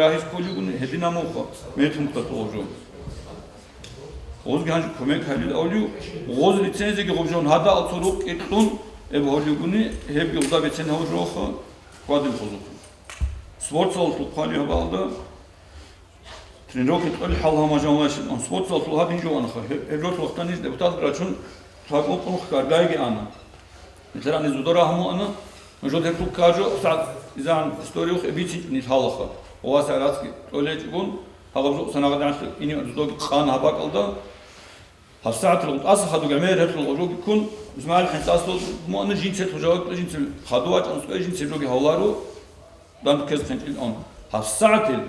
рагьис кколигуни, гьединаб муха, мехун ккатӀулаб жо. Гъозги гьанже кумек гьабил авлив, гъоз лицензиги гъуб жон гьада алцо рукъи кьун, эб гьолигуни, гьебги гъуда бецен гьавур жоха, квадил хозухъун. Спортзалалъул хъвали гьабаалда, тренировка кьолел хӀал гьамажавлъи, он спортзалалъул гьабин жуванаха, гьеб, гьеб жолъул вахтаниж депутат рачун, лъабкъун къунх каргайги ана. Нилъер ани зуда рагьму ана, жо дерхъул ккаржо, сагӀат изан историялъ бицинчӀо нилъ гьалаха. Ва сагӀатги кьолечӀогун, гьаб жо санагъ дагьлъи ини зудаги къан гьаб бакӀалда, гьаб сагӀатил гъутӀаса хадуг гӀемер гьелъул гъожоги ккун, ИсмагӀил хӀинцӀасул муъана жинцер лъужавакьа жинцер хаду вачӀан цӀуэ жинцер жоги гьавларо, данде ккезе хъинчӀил он. ГьабсагӀатил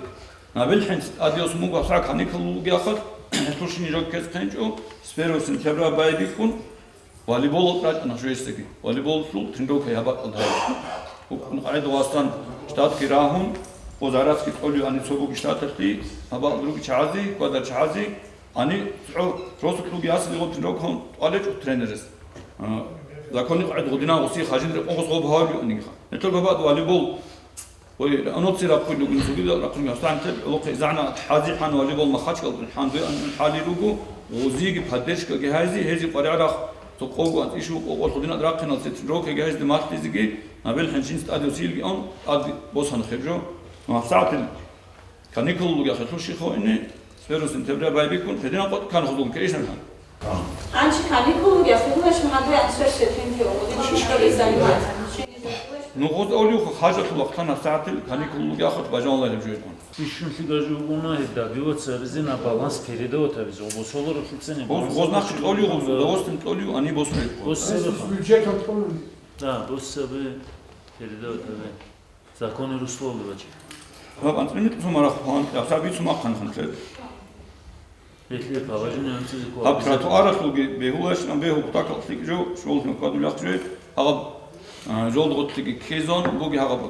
набил хӀинц тӀадиос муго гьабсагӀат каникул бугеяхъал, гьелъул шини жо ккезе хъинчӀо, с первого сентября байбихьун, волейбол рачӀана жойсаги. Волейболлъул тренировка гьабакъалда гьаб. Букъун къагӀида васан штатги рагьун, гъозарацги кьолев ани цо буги штаталъе, гьабал други чагӀази, квадар чагӀази, ани цо росулъуги ясилигъун тренировкаун тӀвалечӀо тренерас. А, законникъ гӀед гъудинан гъуси хажин рекъон гъос гъоб гьавиуниха. Гьелъул гьабаъ волейбол Ой, анцӀи рахъуй ругин цогидал рахъуни гьабсагӀатил гӀолохъе изгӀана хӀази хӀан волейбол махачкъал хӀан дуй ан хӀали руго, гъозиги поддержкаги гьайзи, гьези къваригӀарахъ цо къого анцӀишу къокъо лъудинал рахъиналъе тренировкаги гьайзде малъизеги, набел хӀинчинц тӀаде усилги ан тӀад босана хеб жо. ГьабсагӀатил каникул лугехъе лъущихъо ини, с первого сентября байбиккун, гьединан къотӀ кан худул кӀейшан хан. Анчи каникул лугехъе лугаш магьадуй ансвер сетинте умудин шишкали занимается. Ну, гъоз авлиухъа хажалъул вахътан гьабсагӀатил каникул лугехъе бажанлай гьеб жойкъун. Ишунлъи гажугуна гьеб добиваться абизе на баланс передавать абизе, обосолоро лъицани. Гъоз, баланс гъоз нахъ кьолиу, гъоз удовольствием кьолиу, ани босулеб. Босулеб. Бюджетом кьолун. Да, босулеб передавать абе. Законы русло бачи. Гьаб анцӀила микьусун марахъ хъван, гьабсагӀат бицун махъан хъанлъе. Гьелъие положение анцӀизе ккола. Гьаб тротуаралъулги бегьулаш, ам бегьу кутакалъ лъикӀ жо, шоллъун квадулахъ жо, гьаб, а, жолдгъотлъиги ккезон буги гьаб.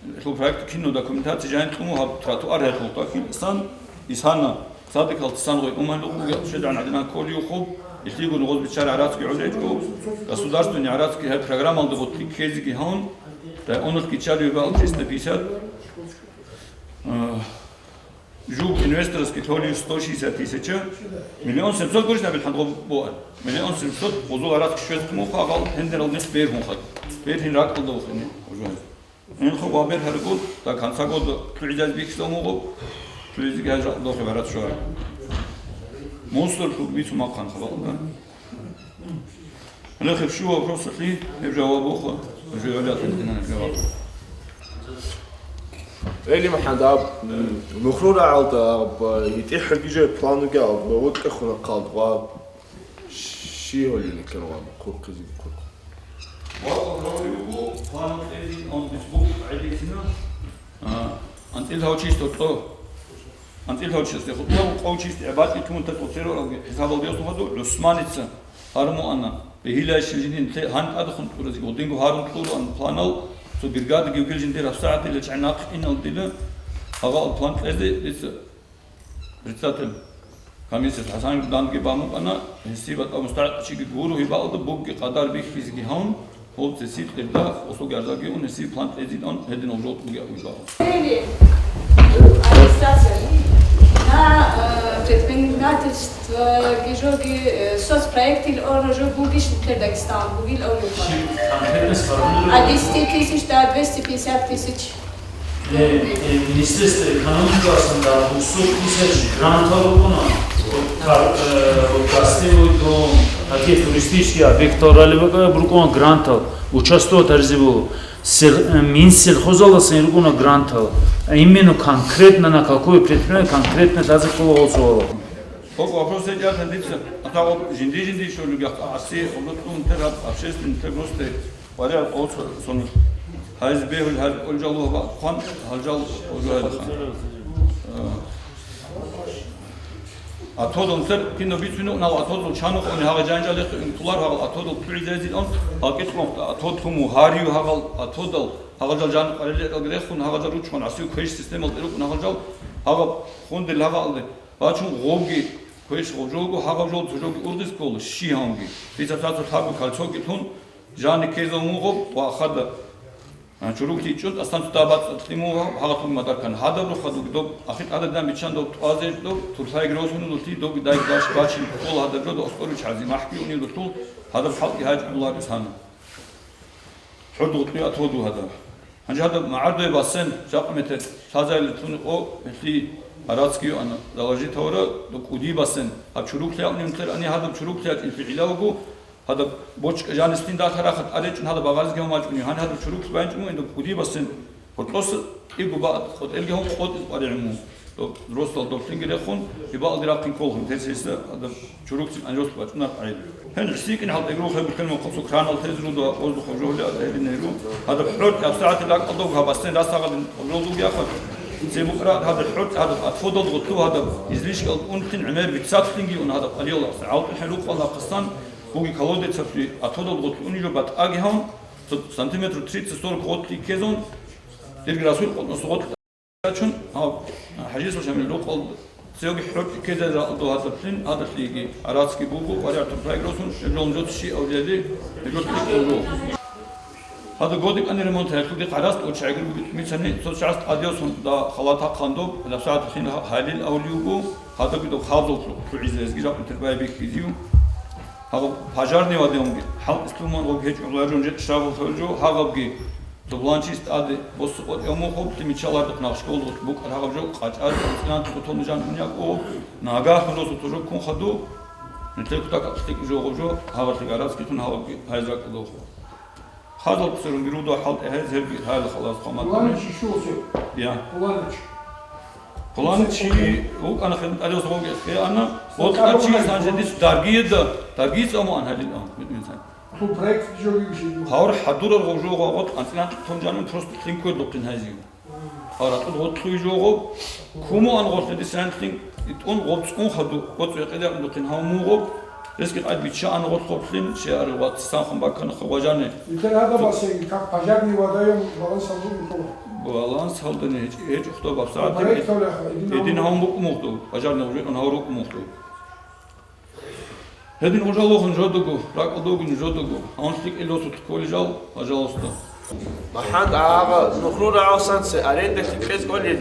Гьелъул проект кино документация жайн кьуму гьаб тротуар гьелъул такил сан, исана, Садикал цан гъой умалухъ бугел шедгӀан гӀадинан кколиухъуб, илъигун гъоз биччар гӀарацги гӀолечӀо, государственный гӀарацги гьеб программалда гъотлъи ккезеги гьавун, районалъги чалиубал триста пятьдесят, э, жуг инвесторский толиев сто шестьдесят тысяча, миллион семьсот гурищ набил хӀант гъоб буан. Миллион семьсот гъозул гӀарацги щвез хъумухъ агъал тендерал нилъ бергьун хад. Бергьин ракӀалда вухине. Инха ва бер гьаргуд, так, гьанцагод лъугӀизазе бихьизабун буго, лъугӀизеги гьай жакъа дохе барат щвара. Мусор лъугьби цумахъан хабалда. Гьанахъ гьеб щив вопросалъи, гьеб жаваб буха, жаваб гьатӀи динан гьеб жаваб. Эли МухӀаммад, аб, м, нухру рагӀалда, аб, итӀи хӀурги жо план вугел, аб, вокьа хуна хъалд, ва щи гьолин ккарван, хъурхъизеги хъурхъ. Ва гьаври вуго, план кьезин он бицбук гӀедисина, а, анцӀил гьав чисто тӀо. АнцӀил гьав чисто хутӀа къав чисто гӀебатӀи тумун татӀо церо алги хӀисабалде ясун хадур, ГӀусманица гьарму ана. Бегьилайщин жинин лъе гьан тӀадхун тӀурази, гъудинго гьарун тӀуруан планал, цо биргадаги вугил жиндир гьабсагӀатила чӀай нахъ инал дила, гьагъал план кьезе дица. Председатель комиссияс ХӀасан данги бамукъана, гьесие батӀа мустахӀикъ чиги гуро гьебаалда бугги къадар бихьизеги гьавун, гьоб цесил кьирда, услуги арзаги ун, гьесие план кьезилан гьединал жо тӀуги абула. Или администрация на, э, предпринимательство гижоги, э, соцпроект или оружие бугищ Дагестан, бугил оружие. Конкретно сформулировать. От десяти тысяч до двести пятьдесят тысяч. Э, э, Министерство экономики асанда двухсот тысяч грантал рукъуна, кар-, э, гостевой дом, какие туристические объекты рукъуна грантал, участвовать арзибу, сел-, э, Минсельхозаласан рукъуна грантал, а именно конкретно на какое предприятие, конкретно даже кого голосовало. Хок вопрос я тендиция, а того жинди-жинди, что люди, а все, вот он, общественный, просто Варяг оцо сон гьайз бегьул, гьайз олжал лугьба хъван, гьалжал олжал гьайз хан. Э, Атодун сер кино бицуну нал атодул чану къони гьагъа жанжалихъ интулар гьагъал атодул пугӀизезил он гьакъикъ мохта атод хуму гьарию гьагъал атодал гьагъал жал жан къалилерал грехун гьагъал жал ручун асив квеш системал ирукун гьагъал жал гьагъа хундил гьагъалде бачун гъовги квеш гъовжолго гьагъав жол цожоги ургъис ккола щи гьавги. Дица цацу лъабу кальцоги лъун, Жани ккезал мугъаб ва хада, а, чурукли чӀун, аслан цо дабац лъимугъаб, гьагъатун мадаркан гьадаб рухъа дуг доб, ахир гьадаб дам биччан доб тӀвазе доб, турлъай грозуну дулъи доб дай баш бачин ккола гьадаб жо, доб аскӀор вичхӀази махкиуни дулъул, гьадаб хӀалкӀи гьачӀ булар исана. ХӀурд гъутӀи атоду гьадаб. Гьанже гьадаб магӀардуе бассен, жакъа метер, лъазайли лъуни къо, гьелъи арацкиюан, залажи тавра, доб кӀуди бассен, гьаб чурукли гьавни унтер ани гьадаб чурукли гьачӀин фигӀилавгу, Гьадаб бочкӀа жанис дин датарахъа тӀаречӀун гьадаб багъаризги гьав мачӀуни, гьани гьадаб чурукс байнчӀун гьадаб кӀудибасен гьоркьоса кӀиго бакъ къотӀелги гьав къотӀиз къваригӀун мун. Доб росдал доблъинги рехун, гьебаалги рахъин кколхун, терсиса гьадаб чуруксин анжос бачӀунар гӀайиб. Гьен гӀисикӀин гьал эгрухъе бухӀел мухъасу кранал тез руда, воздухъ жогьли ада гьелин гьеру. Гьадаб хӀоркь гьабсагӀатил ракӀалдав гьабасен расагъадин къобжолдуги яхъа. Цебукъра гьадаб хӀоркь гьадаб атфодал гъуту гьадаб излишкал унтин гӀемер бицатлъинги ун гьадаб къалиялахъ гӀалтӀи хӀерукъалахъасан. Буги колодецалъе атодал гъотлъи унижо батӀаги гьавун, цо сантиметру тридцать сорок гъотлъи ккезун, дирги Расул къотӀносу гъотлъи чун, гьав, ХӀажисул Шамил рукъал цевги хӀоркьи ккезаралдо гьадалъин, гьадалъиги арацги буго, вариантур пайгросун, жолжоци авлияли, жолтӀи кколо. Гьада годикӀани ремонт гьелъуди къараст учагир бугитӀ мицани, цо чагӀаст адиосун да халатахъан доб, лабсагӀат хин гьалил авлиугу, гьадаги доб халзулъу, лъугӀизе гьезги жакъ интербай бихьизив. Гьагъаб пожарный вадиунги, хӀалкъ ислуман гъоб гьечӀо гъваржун жечӀ шагьул хӀолжо, гьагъабги, дубланчис тӀаде босукъо тӀамухъуб, лъимичалардухъ нахъ школдухъ букӀар гьагъаб жо, къачӀар, инцӀилан тӀутӀун жан унякъуб, нагагь хӀуросу тужоккун хаду, нилъер кутакалъ лъикӀ жо гъоб жо, гьагъалъи гарацги тун гьагъабги гьайз ракӀалдухъ. Хадал церунги рудо хӀалтӀи гьез гьебги гьайла халас хъамат. Пуланич ишусе? Я. Пуланич. Пуланич вукӀана хин тӀалев зогъоги хиана. Сакъа Вот ачи букӀана. Санжи дис даргиеда, даргиец аму ан гьалил ан, мин, мин сан. Ту проект жоги биши. Гьавр хадурар гъов жо гъо гъот анцӀилан тун жанун просто хин квер духъин гьайзиу. Гьавр атӀуд гъот лъуй жо гъо. Куму ан гъот ледис ан хин итӀун гъоб цӀун хаду, гъот цӀуй къеде ан духъин гьав му гъоб. Ресги къайд бича ан гъот хоб хин, че ар гъот сан хун баккана хаважане. Итер гьада басе, как пожарный вадаём балан сабзу бутула. Валан салдани гьечӀ-, гьечӀухъ доб гьабсагӀатда. Гьедин гьавун букӀун мухту, пожарный уже гьавун букӀун мухту. Гьедин гъужалухъун жодого, ракӀалдогин жодого, гьанс лъикӀел досулъ кколей жал, пожалуйста. МахӀмуд агъа, нухлу рагӀалсанце арендалъе кьез кӀолел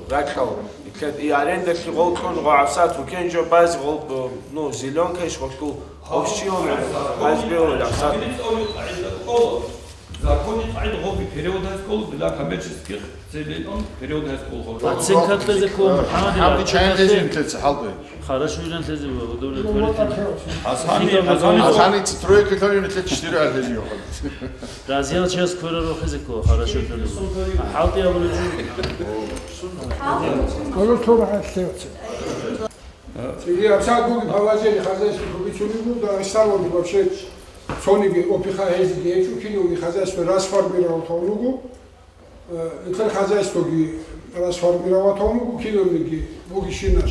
ракьал. Иккад и арендалъе гъол кьун гъо гӀабсат рукен жо базе гъол, ну, зеленка иш гъолъул общий гьабсат. Законе цӀалул къагӀида ккола. Законе цӀалул гъоби перевод гьез ккола, для коммерческих целей перевод гьез ккола. Оценка лъезе ккола, МухӀаммад, МухӀаммад, чайин лъезе, лъезе, хӀалбе. Хорошо, Юран, лъезе, удовлетворительно. Асани, Асани, Асани тройка лъалин лъе чтири гьал лъезе йохъан. Разиял час квера рохизе ккола, хорошо, лъезе. ХӀалтӀи абулеб жо. Гьале лъура гьалъе оце. Цинги абсагуги положение хозяйства бицунигу, да, Дагъистаналда вообще цониги опиха гьезиги гьечӀо, киналги хозяйство расформировать гьавунгу. Э, это хозяйствоги расформировать гьавунгу, киналги буги щина,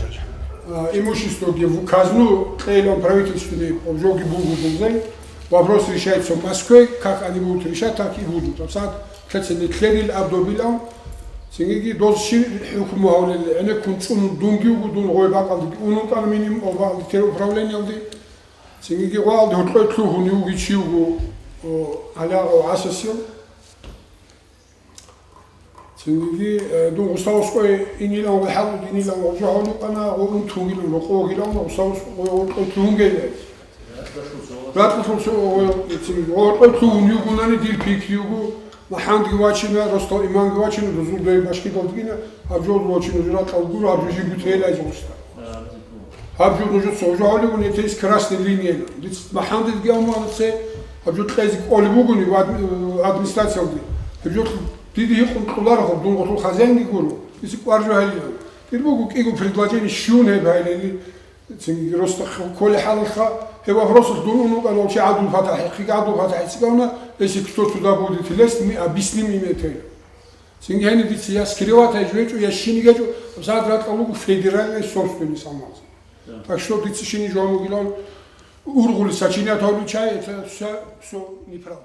э, имуществоги в казну кьейилан правительственный обжоги бугу дунзай. Вопрос решается в Москве, как они будут решать, так и будут. Абсагуги Лъецин лъерил аб добилан, цинги доз щиб хӀукму гьавлел, гӀенеккун цӀун дунги вуго дун гъой бакӀалдеги унун тӀан миним, о бакӀалде тер управлениялде. Цинги гъоялде гьоркьой лъугьун вуги чи вуго, о, гьалагъо гӀасасил. Цинги, э, дун гъусавус къой инилан ва хӀалу динилан ва жо гьавлукъана, гъо унтунгилан, рокъогилан, гъусавус къой гьоркьой лъугьунгейилан. РатӀлъун цо гъоркьой лъугьун югунани дир пикри юго, МахӀмудги вачина, Ростов имамги вачина, дузул дой башкидалдгина, гьаб жо вачина, жура кьалгуро, гьаб жо жиб бутейилайзе гъуста. Гьаб жо нужеца гъужа гьавлигун, это есть красная линия. Диц МахӀмудги амма це, гьаб жо кьезе кӀолеб бугони ва адми-, администрациялги. Гьаб жо диде гьикъун кьоларо, дун гъутул хозяинги гуро, дица кӀвар жо гьайилан. Дир буго кӀиго предложение щун гьеб гьайилали. Цинги роста кколей хӀалалха, гьеб вопросалъ дун унукъан ва чи ГӀабдул-ФатахӀ, хъиги ГӀабдул-ФатахӀ цӀикӀкӀавна, если кто туда будет лезть, мы объясним им это. Цинги гьениб дица я скрывать гьечӀо, я щинигечӀо, абсагуги ракьал руго федеральная собственность амалз. Да. Так что дица щини жо гьавунгилан ургъули сочинять гьавличай, это всё, всё неправда.